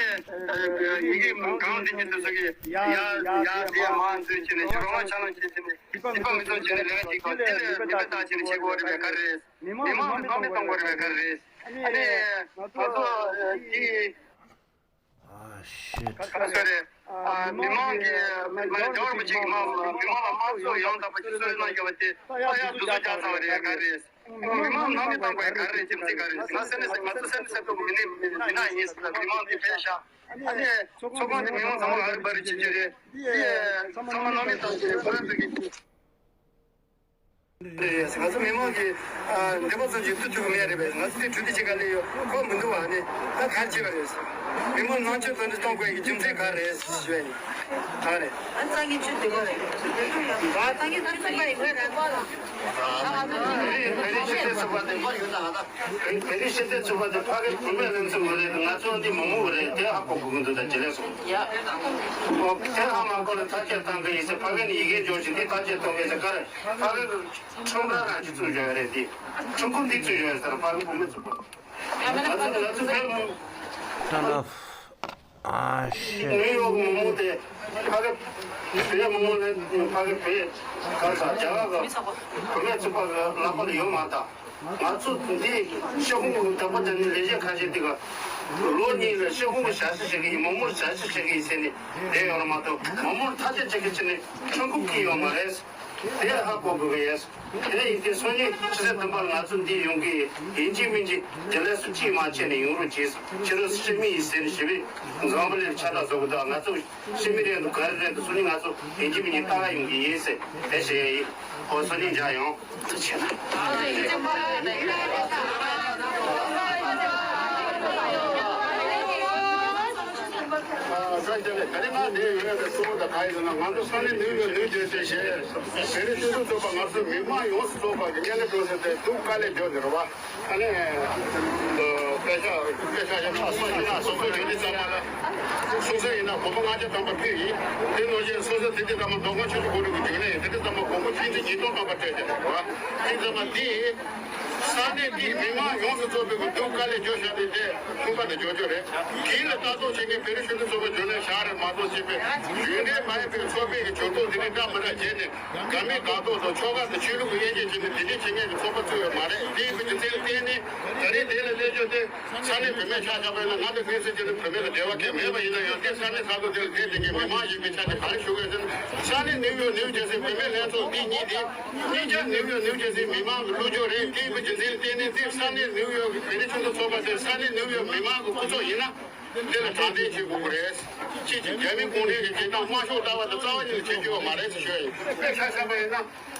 ཡི་གེ་སྒང་དེ་ཉིད་དུ་ཚོ་གི་ཡ་ཡ་དེ་མ་འཛུལ་བྱས་ནས་རང་དབང་ཆགས་ལངས་བྱེད་ཀྱི་ནི་སྲིད་པ་མི་ཚོགས་བྱས་ནས་ལས་ཀ་བྱེད་དགོས། དེ་ལས་མི་འདྲ་བཏང་བྱས་ནས་བྱེད་དགོས་རེད་པས། ག་རེ་རེད། མི་མང་གི་གནམ་མེད་གཏོང་དགོས་རེད་པས། ག་རེ་རེད། ཨ་ནི་ང་ཚོ་དེ། ཨ་ཤེད། ཁ་ཤས་རེད། ཨ་མི་མང་གི་མི་མང་རྒྱལ་བ་རིན་པོ་ཆེ་གི་མི་མང་ལ་དམངས་གཙོ་ཡང་དག་པ་ཞིག་སྲོལ་གནང་རྒྱུ་བ་དེ་ད་ཡང་དུ་སུ་བཅའ་ཚང་བ་རེད། ག་རེ་རེད། མི་མང་གནམ་མེད་གཏོང་དགོས་ག་རེ་རེད། རྒྱུ་མཚན་ག་རེ་རེད། ང་སེམས་ནས་ང་ཚོ་སེམས་ནས་སེམས་གཏོང་གི་མི་ནི་མི་ནག་ཡིན་ཟེར་ན། མི་མང་དེ་ཕེབས་ཤག་ཨ་ནི་ཚོགས་ཁང་དེ་མི་མང་ཚང་མ་ཨ་རི་པ་རི་བྱེད་རྒྱུ་རེད། དེ་ཚང་མ་གནམ་མེད་གཏོང་རྒྱུ་རེད། ཁོ་རང་ཚོ་གི་རེད། ང་ཚོ་མི་མང་གིས་ཨ་འདོད་པ་ཙམ་གྱིས་བསྡུ་ཐུབ་ཀྱི་མེད་རེད་པས། ང་ཚོ་དེ་གྲོས་བསྡུར་བྱེད་ག་ལས་ཡོད་གོ་མི་འདུག་བ། ནི་ད་ག་རེ་བྱས་པ་རེད། མི་མང་ནང་ཆོས་བཙན་འཛུལ་གཏོང་དགོས་ཀྱི་རྒྱུ་མཚན་ག་རེ་རེད་ཞུས་པ་ཡིན། ག་རེད། ཨ་ཚང་གི་ཆུ་དེ་ག་རེད། ད་ཚང་གི་ཚང་གི་ཚང་གི་ཡིན་ངེས་རེད་པ་ལ། བོད་རིགས་ཤེས་ཚད་ཚུགས་པ་དེ་མ་ཡོད་ན་ད། བོད་རིགས་ཤེས་ཚད་ཚུགས་པ་དེ་ཕ་གི་བུད་མེད་ལྷན་ཚོགས་མི་རེད། ང་ཚོ་འདི་མང་མོ་རེད། དེ་ཧ་གོ་དགོས་ཀྱི་འདུག་ད་ཇི་ལས་སོང་། ཡ། ཨོ་དེ་ཧ་མ་གོ་ལ་ཐག་གཅོད་གཏང་གི་ཡིན་ཟེར། ཕ་གི་ནས་ཡི་གེ་འབྱོར་ཞིང་འདི་ཐག་གཅོད་གཏོང་གི་ཡིན་ཟེར། ག་རེ། ཕ་གི་ཁྲོམ་ར་རང་གི་བཙུགས་ཡོད་རེད། དེ་ཁྲོམ་སྐོར་འདི་བཙུགས་ཡོད་ཟེར། ཕ་གི་བུད་མེད་ཚོ་ང་ཚོ་ང་ཚོ་ཕ་གི་མོ། ཨ་ཤེ། ནིའུ་ཡོག་མི་མང་དེ་ཕ་གི་བོད་མི་མང་ལ་ཕ་གི་བོད་ག་ས་རྒྱ་གར་གི་བུད་མེད་ཚོ་ཕ་གི་ལག་པ་ལ་ཡོད་མ་ད། ང་ཚོ་འདི་ཤོག་ཁུངས་ཀྱི་བདག་པོ་དེ་ནི་ལས་བྱེད་ཁ་ཤས་དེ་ག་ལོ་གཉིས་ལ་ཤོག་ཁུངས་ཀྱི་ཞབས་ཞུ་བྱེད་ཀྱི་ཡིན། མི་མང་ཞབས་ཞུ་བྱེད་ཀྱི་ཡིན་ཟེར་ནས་བསྡད་ཡོད་རེད་མ་གཏོགས། མི་མང་ཐག་གཅོད་བྱེད་ཀྱི་ཕྱིར་ནས་ཁྲིམས་ཁུར་གྱི་ཡོད་མ་རེད། དེ་ཧ་གོ་དགོས་ཀྱི་ཡོད། དེ་ཡིན་དུས་སང་ཉིན་ཕྱི་ཚེས་བདུན་པར་ང་ཚོ་འདི་ཡོང་གི་ཡིན་གཅིག་མིན་གཅིག་དེ་ལས་སུ་གཅིག་མ་བྱས་ནས་ཡོང་རོགས་གྱིས། ཕྱི་རོལ་སུ་མི་ཡིན་ཟེར་ནས་ཞི་བའི་འཛམ་བུ་གླིང་ཁྱབ་བསྒྲགས་བཟོ་གི་འདུག་ང་ཚོ་ཕྱི་མི་རེད་འདུག་ག་རེ་རེད་འདུག་སང་ཉིན་ང་ཚོ་ཡིན་གཅིག་མིན་གཅིག་ལྟ་ག་ཡོང་གི་ཡིན་ཟེར་དེ་བཤད་ཡ་ཡིན། ཨོ་སང་ཉིན་མཇལ་ཡོང་། ཐུགས་རྗེ་ཆེ། ཨ་ས་ཆ་ལས་ག་རེ་ང་འདིར་ཡོད་པའི་གཙོ་བོ་དང་གང་ཡིན་ཟེར་ན། ང་ཚོ་ས་གནས་ནིའུ་ཡོག་ནིའུ་ཇར་སི་ཞེས་བོད་རིགས་སྤྱི་མཐུན་ཚོགས་པ་ང་ཚོ་མི་མང་ཡོངས་སུ་ཚོགས་པ་གི་སྙན་ལེ་སྒྲོག་ས་དེ་འདུག་དཀའ་ལས་བརྒྱབ་ནས་རེད་བ། ཨ་ནི་དཔེ་ཆ་དཔེ་ཆ་ཡག་པོ་སོང་ཡིན་ན་སོ་སོ་དེ་དུས་ཙམ་པ་ལ་སོང་ས་ཡིན་ན་གོམ་པ་ལྔ་བརྒྱ་ཐམ་པ་ཕུལ་ཡིན། དེ་ནང་བཞིན་སོང་ས་དེ་དུས་ཙམ་པ་མདོ་ཁམས་ཆུ་བཞི་སྒང་དྲུག་གི་རྒྱུན་ལས་ཡིན། དེ་དུས་ཙམ་པ་གོང་བུ་ཆུ་ཚོད་ཉིས་སྟོང་ཐམ་པ་སྤྲད་བྱས་རེད་བ། དེ་ཙམ་པ་འདི་ས་གནས་འདིའི་མི་མང་ཡོངས་སུ་ཚོགས་པའི་གི་འདུག་དཀའ་ལས་བརྒྱབ་བཞག་དེ་དེ་ཁྱུང་པ་དང་འབྱོར་འབྱོར་རེད། དེ་ལ་ལྟ་རྟོག་བྱེད་མཁན་བོད་རིགས་སྤྱི་མཐུན་ཚོགས་པའི་རྒྱུན་ལས་ཤག་རེད་མ་གཏོགས་བྱས་པའི་རྒྱུན་ལས་མ་ཡིན་པའི་ཚོགས་པའི་གི་འབྱོར་ཐོ་དེ་རིགས་འདྲ་མི་འདྲ་བྱས་ནས། དགའ་མི་དགའ་ཐོག་དང་ཆོལ་ཁ་དང་ཆོས་ལུགས་ཀྱི་དབྱེ་འབྱེད་བྱས་ནས་དེ་འདྲའི་བྱེད་མཁན་གྱི་ཚོགས་པ་བཙུགས་ཡོད་མ་རེད། དེ་ཡིན་པའི་རྒྱུ་མཚན་ལ་བརྟེན་ནས་ད་རེས་དེ་ལ་གནས་སྐབས་དེ་ས་གནས་བུད་མེད་ཆ་བཞག་པ་ཡིན་ན། ང་དང་ཕན་ཚུན་བར་དུ་བུད་མེད་ལ་འབྲེལ་བ་གང་ཡང་མེད་པ་ཡིན་ན་ཡང་། དེ་ས་གནས་ས་ཁུལ་དེ་ལ་བསྡད་བསྡད་མཁན་མི་མང་ཡིན་པའི་ཆ་ནས་ག་རེ་ཞུ་དགོས་ཟེར་ན། ས་གནས་ནིའུ་ཡོག་ནིའུ་ཇར་སི་བུད་མེད་ལྷན་ཚོགས་འདི་གཉིས་དེ་གཉིས་ཀ་ནིའུ་ཡོག་ནིའུ་ཇར་སི་མི་མང་གི་ལྷོ་ཕྱོགས་རེད། དེ་ཡིན་པའི་རྒྱུ་མཚན་ལ་བརྟེན་ནས་དེ་ས་གནས་ནིའུ་ཡོག་གི་བོད་རིགས་སྤྱི་མཐུན་ཚོགས་པ་དེ་ས་གནས་ནིའུ་ཡོག་མི་མང་གི་སྐུ་ཚབ་ཡིན་ན། འདི་ལ་དྲང་བདེན་བྱེད་དགོས་ཀྱི་རེད། ཁྱེད་ཀྱིས་རྒྱ་མི་གུང་ཁྲན་གྱི་བྱེད་སྟངས་དམར་ཤོག་ལྟ་བ་དང་རྩ་བ་ཉིད་ནས་བྱེད་རྒྱུ་ཡོད་མ་རེད་ཟེར་ཞུ་ཡ་ཡིན། དཔེ་ཆ་བཞག་པ་ཡིན་ན།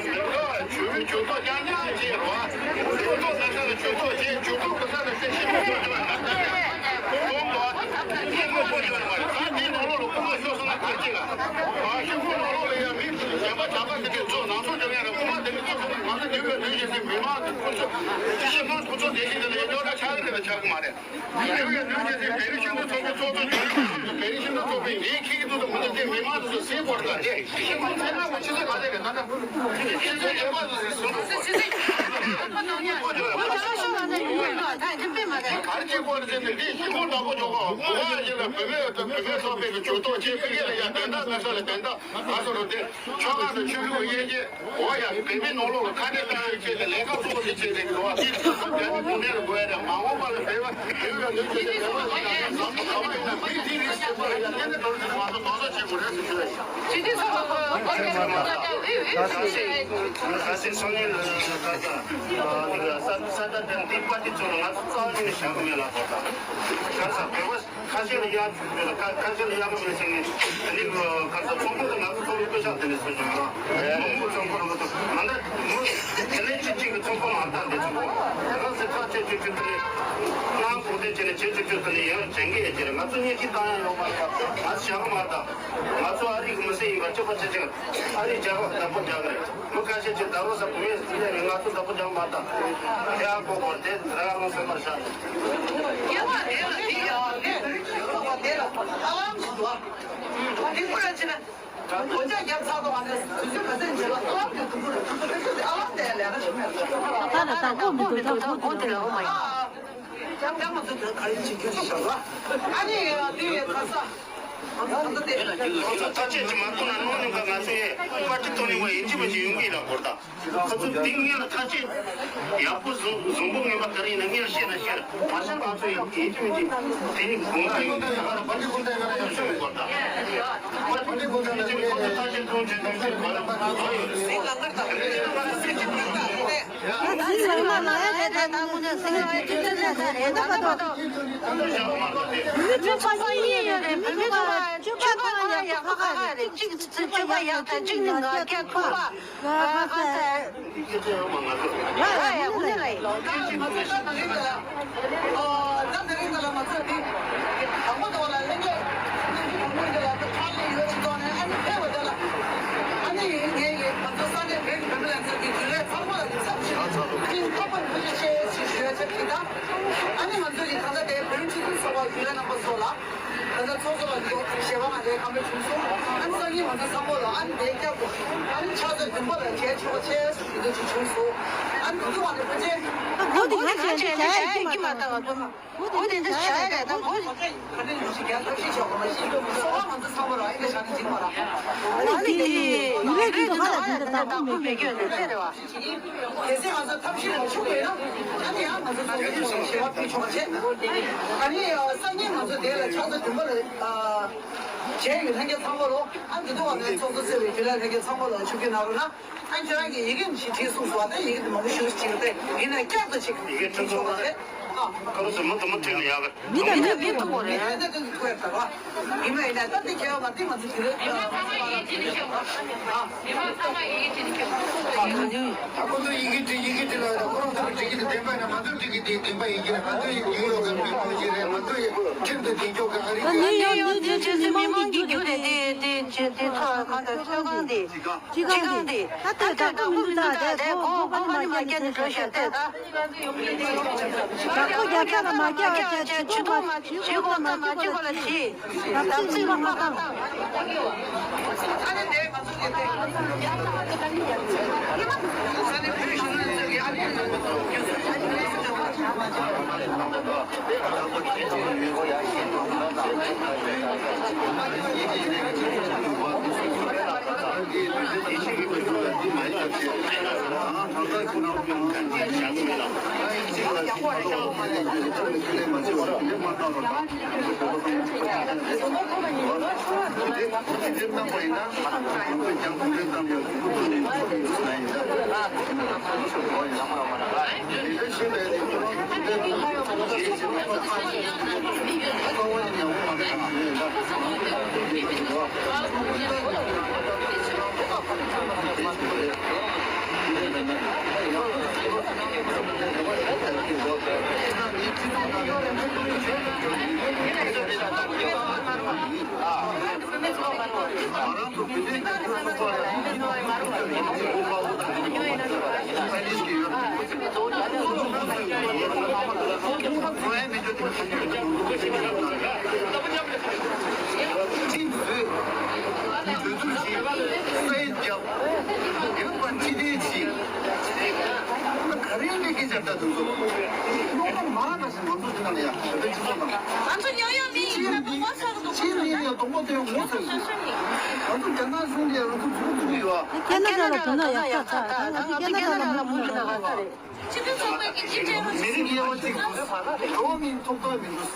ཆོས་ལུགས་ཇུས་གཏོགས་རྐྱང་རྐྱང་བྱེད་རོགས། ཇུས་གཏོགས་ས་ས་ལ་ཇུས་གཏོགས་བྱེད། ཇུས་གཏོགས་ས་ས་ལ་ཤེས་ཤེས་མ་ཤེས་ཤེས་པ་ད་ལྟ་ཡང་ཁོང་ལ་ད་དེའི་ནང་ལོགས་ལ་སྐུ་ངོ་ཤོར་སོང་ན་ག་རེ་བྱེད་ལ། ཨ་ཤི་ཁོང་ནང་ལོགས་ལ་ཡང་མི་གཞན་པ་ཇག་པ་དེ་གས་ཚོ་ནང་སོ་འཇོག་ཡ་ལ་སྐུ་ངོ་དེ་གས་ཚོ་སོང་ན་ང་ཚོ་འདི་བས་ལུས་བཞིན་སྲིད་མི་མང་དེ་ཁོ་ཚོ་ཤི་ཤི་ཁོང་ཁོ་ཚོ་དེ་བཞིན་དེ་ལ་ཡང་རྙོག་དྲ་ཆགས་ཀྱི་དེ་ལ་ཆགས་ཀྱི་མ་རེད། ལས་ཀའི་ནུས་ཆེ་དེ་བེ་རི་ཤིན་ཏུ་ཚོགས་པའི་ཚོགས་གཙོ་རྒྱུན་ལས་ཁང་དུ་བེ་རི་ཤིན་ཏུ་ཚོགས་པའི་ངས་ཁྱེད་ཀྱི་ཐུགས་དང་མི་འདུག་དེ་མི་མང་དུ་སེ་བོར་ལ་རེད། ཤི་ཁོང་ཚེ་རབས་ཀྱི་ཆུ་ཚོད་ག་ཚད་རེད་ད་ལྟ། ཆུ་ཚོད་བརྒྱད་པ་དུ་སེ་སུ་འགྲོ་དགོས། ག་རེ་བྱེད་དགོས་རེད་ཟེར་ན་འདི་ཤི་ཁོང་བདག་པོ་འཇོག་གོ་བོད་པ་ཞིག་ལ་བོད་པའི་བོད་པའི་ཚོགས་པའི་གི་ཇུས་གཏོགས་བྱེད་ཕ་གི་ལ་ཡང་དོན་དག་མེད་ས་ལ་དོན་དག་ག་སོ་རུ་དེ་ཆོལ་ཁ་དང་ཆོས་ལུགས་དབྱེ་འབྱེད། འོ་ཡ། བོད་མིའི་ནང་ལོགས་ལ་ཁ་བྲལ་བཏང་ཡོད་ཅེས་དང་ལས་ཀ་གཙོ་བོ་དེ་བྱས་ཏེ་འགྲོ་བ་དེ་ཚོ་རྒྱ་མི་གུང་ཁྲན་ལ་དགོས་ཡ་རེད། མ་འོངས་པ་ལ་བོད་པ་བོད་ལ་ནུས་ཆེ་ཆེ་བོད་པ་ཞིག་ཡང་ཡང་ཟབ་ཏུ་ག་པ་ཡིན་ན་མི་དེ་རིགས་བྱེད་པ་ལ་ཡ་དེ་ནི་འགྲོ་རྒྱུ་མ་གཏོགས་དོགས་ཟོན་བྱེད་དགོས་རེད་ཟེར་ཞུ་ཡ་ཡིན། ཇི་སྟེ་ཚོགས་པ་ཁོ་ཁོ་ཁེ་མ་ལ་ཡ་ཡི་ཡི་ཡི་ཁ་སང་སང་ཉིན་ལ་ཁ་ས་ས་ས་ད་དེ་དེ་པ་དེ་ཚོ་ང་ཚོ་རྩ་བ་ཉིད་ནས་བཞག་གི་མེད་ལ་ཁོ་ད་ཁ་ས་བོད་པ། ཁ་ཤས་ལ་གཡར་ཁ་ཁ་ཤས་ལ་གཡར་གི་མེད་ཟེར་ནས་དེ་ནས་ཁ་ས་ཚོང་ཁང་དུ་ང་ཚོ་ཚོང་པའི་སྐུ་ཞབས་དེ་ནས་གསོལ་བྱུང་ར། མང་པོ་ཚོང་ཁང་ལ་ང་ཚོ་ང་འདྲ་མི་དེ་ནས་གཅིག་གཅིག་གི་ཚོང་ཁང་ལ་ལྟ་འདི་ཚོ་ཁ་ས་ཁ་ཆེ་ཆེ་ཆེ་དེ་ནས་ནང་གོང་དེ་བྱས་ནས་ཆེ་ཆེ་ཆེ་དེ་ནས་ཡང་དྲན་གི་ཡོད་ཀྱི་རེད། ང་ཚོ་ཉེ་ཁྲི་བཏང་ཡ་ཡོད་མ་རེད། ང་ཚོ་བྱ་གི་མ་རེད། ད་ང་ཚོ་ཨ་རི་གི་མི་སེར་ཡིན་པ་གཅིག་པ་ཆེ་ཆེ་ཨ་རི་རྒྱ་གར་བདག་པོ་རྒྱག་གི་རེད། མི་ཁ་ཤས་ཀྱིས་ད་རུང་ས་བུ་མེད་ཟིན་ནས་ང་ཚོ་བདག་པོ་རྒྱག་མ་ད་དེ་ཨ་ཀོ་གོར་དེ་ར་རང་སེམས་པར་བཞག་ད་ལྟ་བདག་པོ་མི་འདུག་ད་ཁོ་དེ་ལ་ཨ་ལ་ད་གོ་མི་འདུག་ད་གོ་དེ་ལ་ཨོ་མ་ཡ། ཨ་ནི་དེ་ཡི་ཁ་ས། ཐག་བཅད་ཀྱི་མ་ཐུབ་ན་གནོད་ཉོ་ག་ང་ཚོ་ཡས་པར་ཏི་ཐོ་ནི་བ་ཡིན་གཅིག་མིན་གཅིག་ཡོང་གི་ཡིན་ལ་གོ་ད། ཁོ་ཚོ་དེ་སྔོན་ལ་ཐག་བཅད་ཡག་པོ་བཟོ་བཟོ་འབུ་ངན་པ་ག་རེ་ཡིན་ན་སྔོན་ལ་བཤད་ན་བཤད་ལ་མ་བཤད་ང་ཚོ་ཡང་ཡིན་གཅིག་མིན་གཅིག་དེ་ནི་དགོངས་དག་ཡོད་ད་ཡག་པ་ར་པར་ཏི་ཁོ་ད་ཡག་ལ་ཡང་ཤོད་མི་དགོས་ད། པར་ཏི་ཁོ་ད་ཡག་ལ་ཡང་ཁོ་ཚོ་ཐག་བཅད་ཐོང་བྱེད་ཐོང་བྱེད་ག་ལ་ང་ཚོ་ཡོད་རེད། ཨ་ནི་ང་ཚོ་ཡི་ད་ལྟ་དེ་བོད་སྤྱི་འཐུས་ཚོགས་པ་རྒྱུན་ལས་རྣམ་པ་ཚོ་ལ། ད་ལྟ་ཚོགས་གཙོ་ལགས་ཀྱི་ཞལ་པར་ང་ཚོའི་ཁང་པར་བྱུང་སོང་། ཨ་ནི་སང་ཉིན་ང་ཚོ་བསམ་བློ་ལ་ཨ་ནི་དེ་བསྐྱར་དུ་ཨ་ནི་ཕྱག་ཚོད་བདུན་པ་ལ་མཇལ་ཆོག་པ་བྱས་ཞུ་འདོད་ཅིག་བྱུང་སོང་། ཨ་ནི་དུས་ཚོད་བ་ནས་ཕུ་ཆེ། ཨ་གོ་དེ་ང་བྱས་ཏེ་བྱ་ཡ་ཀྱི་མ་ལྟ་བ་དུ་མ། གོ་དེ་འདི་བྱ་ཡ་ད་གོ། ག་ནས་ཡུལ་ཞིག་རྒྱལ་ཐབས་ཤེས་བྱ་བ་མ་ཤེས་ཀྱི་སོ་བ་ང་ཚོ་ཚང་མ་ལ་ཨི་འདྲ་བྱ་ནི་འཇིག་མ་ར། ཨ་ནི་དེ་ཡུལ་ལས་ཀྱི་ཁ་ལ་དེ་འདྲ་བདག་པོ་མེད་ཀྱི་ཡོད་ནི་རེད་བ། གལ་སྲིད་ང་ཚོ་ཐབས་ཤེས་མ་བྱུང་བས་ན། ཨ་ནི་ཡང་ང་ཚོ་ཚོགས་ཞུགས་ཞེས་པ་ཕུལ་ཆོག་པ་བྱས། ཨ་ནི་སང་ཉིན་ང་ཚོ་དེ་ལ་ཕྱག་ཚོད་བདུན་པ་ལ་མཇལ་ཡོད་ལྷན་རྒྱས་ཚང་མ་ལོ། ཨ་འདི་དུ་བ་ནས་ཚོགས་གཙོ་ཟེར་བའི་རྒྱུན་ལས་ལྷན་རྒྱས་ཚང་མ་ལོ་ཆུ་རྒྱུན་ན་རུ་ན། ཨ་ཁྱེད་རང་གིས་ཡི་གེ་ཞིག་བྲིས་གསུངས་སོང་བ་དེ་ཡི་གེ་དེ་མང་པོ་ཞུ་ཞིག་སྟེ་ཡིན་ན་བསྐྱར་དུ་ཞིག་ཡི་གེ་ཕྲན་ཚེགས་ལ་ཨ་ཁ་ལོ་ཟེར་མ་དུ་མ་བྲིས་ན་ཡག་གི་མི་དེ་མི་ཐུག་པ་རེད། མི་དེ་དུ་ཐུག་ཡག་ག་ར། ཡིན་ན་ཡིན་ན་ད་དེ་ཁྱེད་རང་མ་བྲིས་མ་བྲིས་དེ་རེད། ཨ། ཁོ་ཚོ་ཡི་གེ་འབྲི་ཡི་གེ་འབྲི་ལ་ཡོད་ན་ཁོ་རང་ཚོ་གི་འབྲི་གི་དེ་བདེན་པ་ཡིན་ན་ང་ཚོ་འབྲི་གི་དེ་བདེན་པ་ཡིན་གྱི་རེད། ང་ཚོ་ཡི་ཡུ་རོབ་ཀྱི་མི་མང་ཞིག་རེད། ང་ཚོ་ཡི་ཁྲིམས་དང་བདེ་འཇོག་གི་ཨ་རི་ནིའུ་ཡོག་ནིའུ་ཇར་སི་མི་མང་གི་རྒྱུད་ལས་དེ་དེ་དེ་དེ་ཚོ་གང་ལྟར་ཚོད་གང་དེ་སྤྱི་ཁང་དེ་ད་ལྟ་བདག་པོ་མི་འདུག་ད་ལྟ་ཁོ་ཁོ་པ་ནི་མ་རྒྱག་ནས་འགྲོ་ཤག་ལྟོས་ད། བདག་པོ་རྒྱག་ཆ་ལ་མ་རྒྱག་བྱས་ཇུས་གཏོགས་མ་བྱེད་དགོས་ལ་བྱེད། ད་ཚིག་ལ་མ་བཏང་། ག་རེ་ཡིན་པའི་སྐད་ཆ་ལྟ་དུས་ཚོད། སློབ་གྲྭ་མ་རག་ན་ཞིག་ང་ཚོ་འདི་ནང་ལ་ཡ་ཞབས་པའི་སྤྱི་ཚོགས་དང་། ང་ཚོ་ཉོ་ཡོད་མི་ཡིན་ན་གཏོང་པ་ཚོགས་འདུག་ཆེས་ལས་ཡ་གཏོང་པ་དེ་ངོ་ཚ་ཡོད། ང་ཚོ་རྒྱ་ནག་གཞུང་ལ་ཡ་ང་ཚོ་མཛུབ་མོ་བཙུགས་ཀྱི་ཡོད། ཁེ་ན་ཌ་ལ་འགྲོ་ན་ཡག་ཐག་ཆགས། ད་ང་ཚོ་ཁེ་ན་ཌ་ལ་མ་འགྲོ་ན་ཡག་ཐག་རེད། སྤྱི་མཐུན་ཚོགས་པའི་གི་སྤྱི་ཁྲལ་མི་རིགས་དབྱེ་བ་གཅིག་འགྲོ་བ་མིན་ཐོབ་ཐང་མི་འདུག་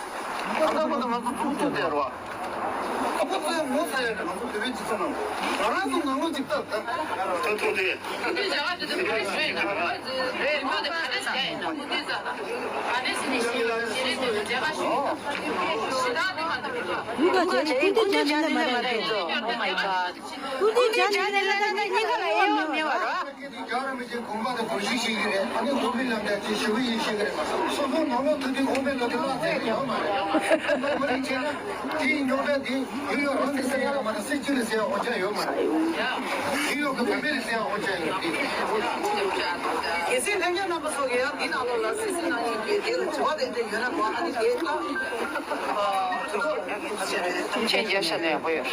ད་ལྟ་བར་དུ་ང་ཚོ་མཛུབ་མོ་བཙུགས་བསྡད་རེད་བ། ཨ་ཁོ་ཚོས་ངོ་ཚ་ཡ་ང་ཚོ་བོད་པའི་སྤྱི་ཚོགས་ནང་ང་རང་ཚོ་ནང་ལོགས་ཅིག་ལྟ་ད། ད་ཐུག་དེ། ཡུལ་ག་ཅེ་ཀུན་ཏུ་བྱ་ནི་ལས་མ་རེད་འགྲོ། Oh my god. ཀུན་ཏུ་བྱ་ནི་ལས་ལས་ལས་གཉིས་ཀ་ལ་དབྱེ་བ་མེད་པ་རེད། རྒྱལ་རིན་པོ་ཆེ་དགོངས་པ་དང་དགོངས་གཞི་ཤེས་ཀྱི་རེད། ཨ་ནི་དགོན་པའི་ལམ་ཀ་ཅིག་ཞུ་གི་ཡིན་ཤེས་ཀྱི་རེད། སོ་སོ་ནང་ལོགས་ཐུག་དུས་དགོན་པའི་ལོ་དེ་བརླག་ཚར་ཡོད་མ་རེད། མ་རེད་བྱས་ན་དེའི་རྙོག་དྲ་དེ་ཡུལ་ཡོ་རང་གི་སེམས་ཡ་ལ་མ་རེད། སྲིད་སྤྱི་ལ་ཟེར་ཡ་འོ་ཅག་ཡོད་མ་རེད། ཡུལ་ཡོ་གི་བོད་མི་ལ་ཟེར་ཡ་འོ་ཅག་ཡོད་དེ། གལ་སྲིད་ལྷན་རྒྱས་རྣམ་པ་ཚོ་གིས་ཡང་འདི་ནང་ལོགས་ལ་སྲིད་སྲིད་ནང་བཞིན་གྱི་དེ་ལ་དྲི་བ་དེ་འདྲ་ཡོད་ན་གོ་ཨ་ནི་དེ་ལྟ། ཆེན་རྒྱལ་ཤ་ནས་ཡག་པོ་ཡོད།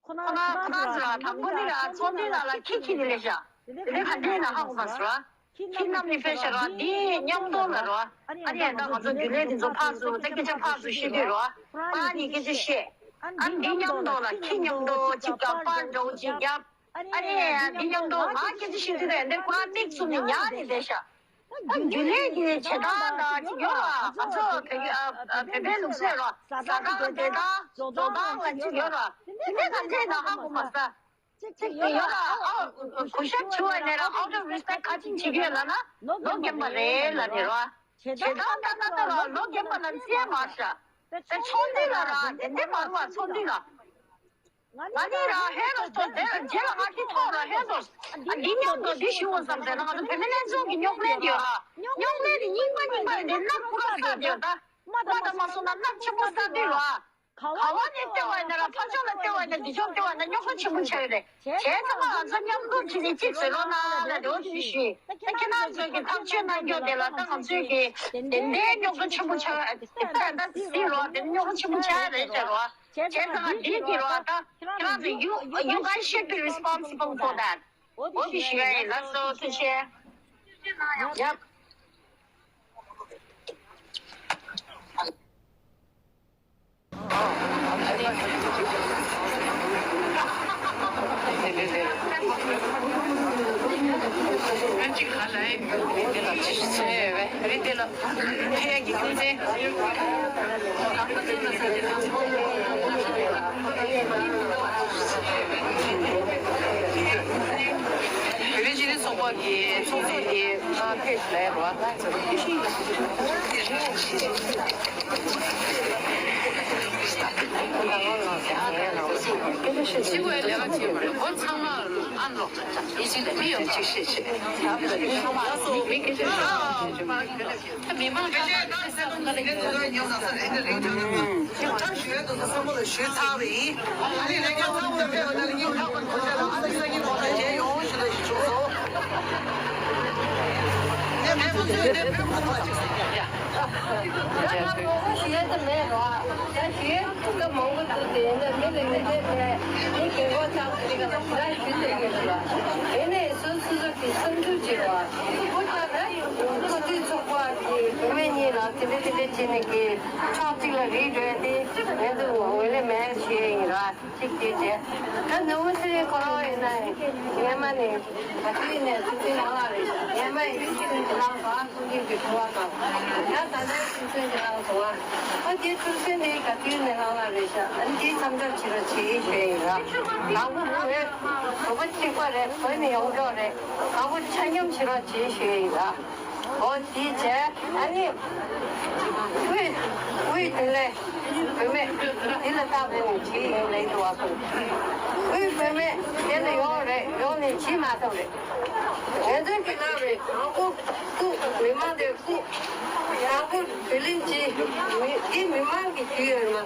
ཁོ་ན་ཁོ་ན་ཟེར་བ་དང་པོ་ནི་ར་ཚོགས་འདུའི་ནང་ལ་ཁྱི་ཁྱི་ནི་ལས་བཞག་དེ་ནས་ག་འདྲའི་ནང་ཧ་གོ་མ་ཟེར་བ། ཁྱི་རྣམས་ནི་ཕལ་ཆེར་ར་འདི་མཉམ་དུ་ལ་ར། ཨ་ནི་ད་ང་ཚོ་རྒྱུན་ལས་འདི་ཚོ་ཕར་ཚུར་ད་སྐད་ཆ་ཕར་ཚུར་བཤད་དུས་ར། ཨ་ནི་སྐད་ཆ་བཤད། ཨ་འདི་མཉམ་དུ་ལ་ཁྱི་མཉམ་དུ་གཅིག་ག་པར་འདྲ་བོ་གཅིག་རྒྱབ། ཨ་ནི་འདི་མཉམ་དུ་ང་སྐད་ཆ་བཤད་དུས་ར་འདི་ཁོ་རང་མིག་བཙུམ་ནས་ཉལ་ནས་བསྡད་ཤག་ད་རྒྱུན་ལས་ཀྱི་བྱེད་སྟངས་དང་གཅིག་ཡོད་ལ་ང་ཚོ་བོད་བོད་པའི་ལུགས་སྲོལ་ལ་ཟ་སྟངས་བསྡད་སྟངས་འཛོམས་སྟངས་ལ་གཅིག་ཡོད་ལ་དེ་འདྲའི་ག་འདྲས་ན་ཧ་གོ་མ་ས། གཅིག་གཅིག་ཡོད་ལ་ཨ་གུས་ཞབས་ཞུ་བ་ནས་ལ་out of respect ག་ཅིག་བྱེད་ཀྱི་ཡོད་ལ་ན་ལོ་རྒན་པ་རེད་ལ་ནི་ར། བྱེད་སྟངས་ལྟ་ན་ལྟ་ལ་ལོ་རྒན་པ་ལ་བརྩི་ཡ་མ་ཤ། དེ་ཚོགས་འདུ་ལ་ར་དེ་འདྲས་མ་རུང་བ་ཚོགས་འདུ་ལ། ང་ནི་རང་ཧེ་རོ་སྟོན་དེ་ར་རྗེས་ལ་ང་ཁྱི་ཐོག་ར་ཧེ་རོ། ཨ་འདི་མཉམ་དུ་འདི་ཞུ་བ་བསམ་ཟེར་ན་ང་ཚོ་བོད་མི་ལྷན་ཚོགས་ཀྱི་རྙོག་གླེང་དེ་ཡོད་ར། རྙོག་གླེང་དེ་རྙིང་པ་རྙིང་པ་རེད་དེ་ནག་ཁུ་ར་ས་དེ་ཡོད་ད། མ་ད་མ་སོང་ན་ནག་ཆེན་པོ་ས་དེ་ཡོད་ར། ག་བ་ནས་བལྟས་བ་ཡིན་ན་ར་ཕར་ཕྱོགས་ལ་བལྟས་བ་ཡིན་ན་འདི་ཕྱོགས་བལྟས་བ་ཡིན་ན་རྙོག་གླེང་ཆེན་པོ་ཆགས་ཡོད་རེད། བྱས་ཙང་ང་ཚོ་མཉམ་དུ་ཁྲིད་ནས་གཅིག་བཟོས་ལོ་ན་ལ་འདྲ་བོ་དེ་ཞུས། ད་ཁྱེད་རང་ཚོ་གི་ཐག་གཅོད་གནང་རྒྱུ་དེ་ལ་ད་ང་ཚོས་ཀྱི་དེ་འདྲའི་རྙོག་གླེང་ཆེན་པོ་ཆགས་ཡོད་རེད། ད་ད་སྲིད་ལོ་དེ་རྙོག་གླེང་ཆེན་པོ་ཆགས་ཡོད་རེད་ཟེར་རོ། བྱས་ཙང་འདི་གི་རོ་ད་ཁྱེད་རང་ཚོ་you you guys should be responsible for that. འོ་དེ་ཞུ་ཡ་ཡིན། ལགས་སོ་ཐུགས་རྗེ་ཆེ། ཡབ། རི་དེ་ལ་ཕེ་ཡ་གི་ཁུངས་བཙན། བོད་པའི་སྤྱི་མཐུན་ཚོགས་པ་གི་ཚོགས་གཙོ་དེ་ཕ་ཕེབས་ལས་རོགས། སྤྱི་འོས་ལས་ཀ་བྱེད་པར་ལོ་ཚང་མ་ཨ་ལོ། ཡིད་ཆེས་ལས་མི་ཡོང་ཅིག་ཤེས་ཆེ། ཡག་པོ་ལས་མི་ཤོང་མ་སོང་མི་སྐད་ཆ་ཤོད་མི་མང་ཁ་ལག་ཁ་ལག་ཁ་ལག་ཁ་ལག་ཞུ་ཡ་དུ་བསམ་བློ་ཞུས་ཚར་བ་ཡིན། ཨ་ནི་ལས་ཀ་ཚང་མ་ཕེབས་པ་ན་ལས་ཀྱི་ལྷག་པར་གོ་ཆ་ལ་ཨ་ནི་ས་ཀྱི་གོ་ཆ་རྗེས་ཡོང་ཞུ་ལ་ཞིག་བྱུང་སོང་། ངས་མི་ཚོ་ཚོས་ནས་བོད་ཁོ་ཐག་ཅིག་སོང་ཡ། ང་ལ་ངོ་ཤེས་ཡ་དེ་མེད་རོ། ད་ཞུ་ཡ་སྐབས་མང་པོ་འདུག་དེ་ཡིན་ན་མི་ལ་མི་བདེ་བས་མི་རྒན་གོག་ཚང་ཅིག་ལ་ང་ཞུ་དེ་ཡོད་ལ། དེ་ནས་སོ་སོ་སོ་གི་སེམས་ཚོར་བྱེད་རོ། སུ་བུ་ཆགས་ན་ཚོགས་འདུའི་ཚོགས་པ་གི་བུད་མེད་གཉིས་ལ་དེ་འདྲ་དེ་འདྲ་བྱས་ནས་གི་ཕྱོགས་གཅིག་ལ་རིགས་འགྲོ་ཡ་དེ་ངས་འདུག་འོས་ལས་མེད་ཞུ་ཡ་ཡིན་ར། གཅིག་དེ་བྱས། ད་ནུ་བོ་ཚེ་རིང་ཁོ་རང་ཡིན་ན་སྔས་མ་ནས་ག་དུས་ནས་ཚུལ་ཚུལ་ལངས་ལངས་རེད། སྔས་མ་ཡིན་ཚུལ་ཚུལ་གྱི་ལངས་སོང་ཨ། ཚུལ་ཁྲིམས་ཀྱི་ཁུ་བ་དང་། ཡང་ད་ལྟའི་ཚུལ་ཚུལ་གྱི་ལངས་སོང་ཨ། ཨ་དེ་ཚུལ་ཚུལ་ནི་ག་དུས་ནས་ལངས་ལངས་རེད་ཤག་ཨ་ནི་དེ་མཚམས་འཇོག་བྱེད་རོགས་བྱེད་ཞུ་ཡ་ཡིན་ར། དང་པོ་བོད་བོད་པ་གཅིག་པ་རེད། བོད་ནས་ཡོང་ཆོག་རེད། དང་པོ་ཆ་སྙོམས་བྱེད་རོགས་བྱེད་ཞུ་ཡ་ཡིན་ར། འོ་དེའི་རྗེས་ཨ་ནི། དབུས་དབུས་བདེ་ལེགས་བུད་མེད་འདི་ལ་བཏགས་པའི་ནི་བྲིས་ཡིན་ལེགས་འདུག་བ་ཁོས། དབུས་བུད་མེད་དེ་ལ་ཡོང་རེད། ཡོང་ནས་བྲིས་མ་ཐུབ་རེད། ངལ་རྩོལ་གྱི་ལམ་རེད། དང་པོ་སྐུ་མི་མང་དེ་སྐུ། དང་པོ་བུ་ལོན་གྱི་མི་འདི་མི་མང་གི་རྒྱུ་ཡོད་མ།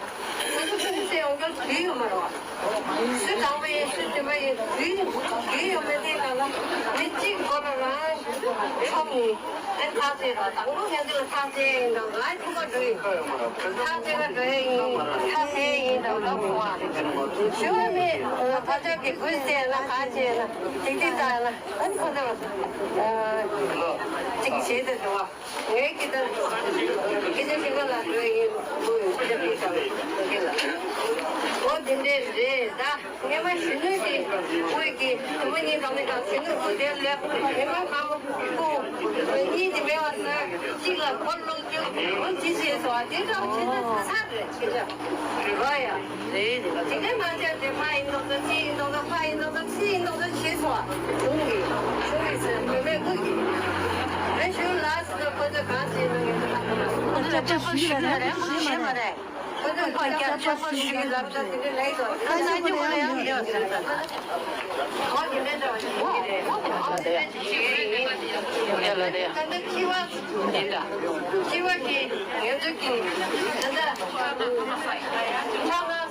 སོ་སོ་སོ་སོའི་ཡོང་འབབ་དུས་ཡོད་མ་རེད་བ། སུ་དང་པོ་ཡིན་སུ་བདུན་པ་ཡིན་དུས་དུས་ཡོད་མེད་དེ་ག་ལ་མི་གཅིག་མགོ་ལ་རང་ཆོམ་ནི་ཨེ་ཐག་བཅད་ར། དང་པོ་ངས་འདི་ལ་ཐག་བཅད་ཡིན་དང་ང་ཐུག་པ་འགྲོ་ཡིན། ཐག་བཅད་པ་འགྲོ་ཡ་ཡིན། ཐག་བཅད་ཡིན་དང་ལབ་གོ་བ། ཞུ་བ་མེད། ང་ཕ་ཆག་གི་གུས་བཅད་ན་ག་བཅད་ན་ཐིག་ཐིག་བཏང་ན་ཨ་ནི་ཁོ་ཚོ་ཅིག་བྱེད་དུ་འགྲོ་བ། ངའི་སྐད་ཆ་སྐད་ཆ་ཞིག་ལ་འགྲོ་ཡིན། ཁོ་ཡོད་ཁོ་ཆ་པིག་དང་ཁོ་སྐད་ལ། འོ་དེ་འདྲས་རེད་ད། ངས་མ་གཞོན་ནུ་དེ་དབུས་ཀྱི་དུ་མ་གཉིས་དང་ནི་དང་གཞོན་ནུ་དབུས་དེར་སླེབས། ངས་མ་གང་མོ་ཁོ་གཉིས་དེ་མེད་པ་ས་གཅིག་ལ་འཁོར་སློང་རྒྱུ་འོ་དེ་བྱས་སོང་། དེ་འདྲ་བྱས་ན་ཚར་རེད་ཁྱེད་ཅག་རོ་ཡ། དེ་ནས་མ་བྱས་ཏེ་ཕ་ཡིན་མདོག་ཙམ་ཚིག་ཡིན་མདོག་ཙམ་ཕ་ཡིན་མདོག་ཙམ་ཚིག་ཡིན་མདོག་ཙམ་བྱས་སོང་། གཞུང་གི་གཞུང་གི་ཟེར་བོད་པའི་ཁུལ་གྱི་ཨ་གཞུང་ལ་ཁོ་ཚོས་གང་བྱས་ན་ངས་ཁོ་ཚོས་ལྟ་ཞིབ་ཞུས་པ་རེད། མ་ཤེས་པ་རེད། ཁོ་ཚོས་ཁོ་ཚོས་ལྟ་ཞིབ་ཞུས་པའི་ལབ་ས་དེ་འདྲ་ལེགས་སོ། ཁ་སང་ཉིན་མོ་ལ་ཡང་ཡོད་ཟེར་ས། ཨོ་དེ་འདྲ་འདྲ་བ་ཞིག་རེད། ཨོ་དེ་འདྲ་ཞིག་རེད། ད་ལྟ་ཕྱི་པ་ཕྱི་པ་གི་ངེད་ཚོ་གི་ད་ལྟ་ཕྱག་ན།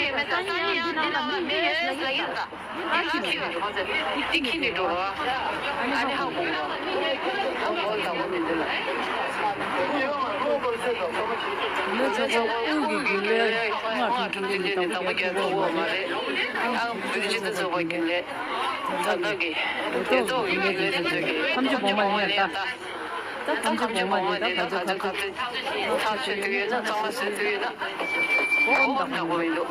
ཡོད་མེད་ད་ས་ཉིན་ཡང་འདི་ནང་ལ་མི་ཡོད་ལབ་ཡིན་ད། འདི་ཁྱི་ཁྱི་ལ་འགྲོ་ཟེར། འདི་ཁྱི་ནི་འགྲོ་རོགས། ཨ་ནི་ཧ་གོ་གོ། ཧ་གོ་ད་གོ་མི་འདུག་ལ། ལོ་ཆོག་པ་དབུགས་ཀྱི་རྒྱུན་ལས་སྔར་དང་གྲུབ་འབྲས་ནི་དང་པོ་རྒྱལ་ཚོགས་འོག་མ་རེད། ཨ་བོད་སྤྱི་འཐུས་ཚོགས་པ་རྒྱུན་ལས། ད་ལྟ་གི་རྒྱལ་ཚོགས་ཀྱི་རྒྱུན་ལས་དེ་ཚོ་གི་ཐམས་ཅད་བོགས་མ་ལེན་ད། ད་ཐམས་ཅད་བོགས་མ་ལེན་ད་ག་ཚོད་ག་ཚོད་ཐག་ཆོད་དུ་ཡོད་ན་གཙང་མ་བཟོས་དུ་ཡོད་ན། ཨོ་ད་གོ་མི་འདུག་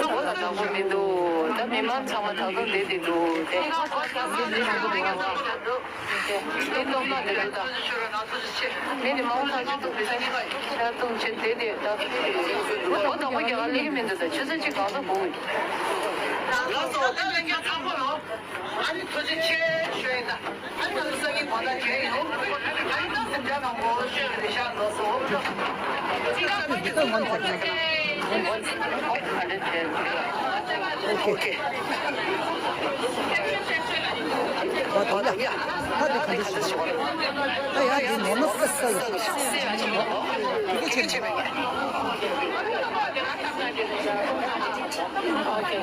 ཨོ་ད་གོ་མི་འདུག་ད་མི་མང་ཚང་མ་ད་དུང་བསྡད་དེ་འདུག་དེ། དེ་སྟོབས་ན་དེ་རེད་ད། མི་ནི་མང་ཐག་ཆོད་འདུག་ཤར་གཏོང་བྱེད་དེ་དེ་ད། ཨོ་དང་པོ་རྒྱ་གར་སླེབས་ཀྱི་མི་འདུག་ད་ཆུ་ཚོད་གཅིག་གང་ས་འགོར། ལགས་སོ་ད་ལན་རྒྱག་ཚང་མ་ལོ། ཨ་ནི་ཐུགས་རྗེ་ཆེ་ཞུ་ཡིན་ད། ཨ་ནི་ང་ཚོ་སང་ཉིན་དགོང་དག་མཇལ་ཡོང་། ཨ་ནི་ད་སེམས་ཅན་མང་པོ་ཤོད་རེ་ཤག་ལགས་སོ། འདི་ད་ང་ཚོ་ཨོ་ཁེ། ད་ད་ད་ཡ། ད་དེ་ག་འདྲ་ཞིག་ད་ཡ་དེ་ནོར་ན་ས་ས་ཡོད། དེ་ཆེ་ཆེ་མེད། ཨོ་ཁེ།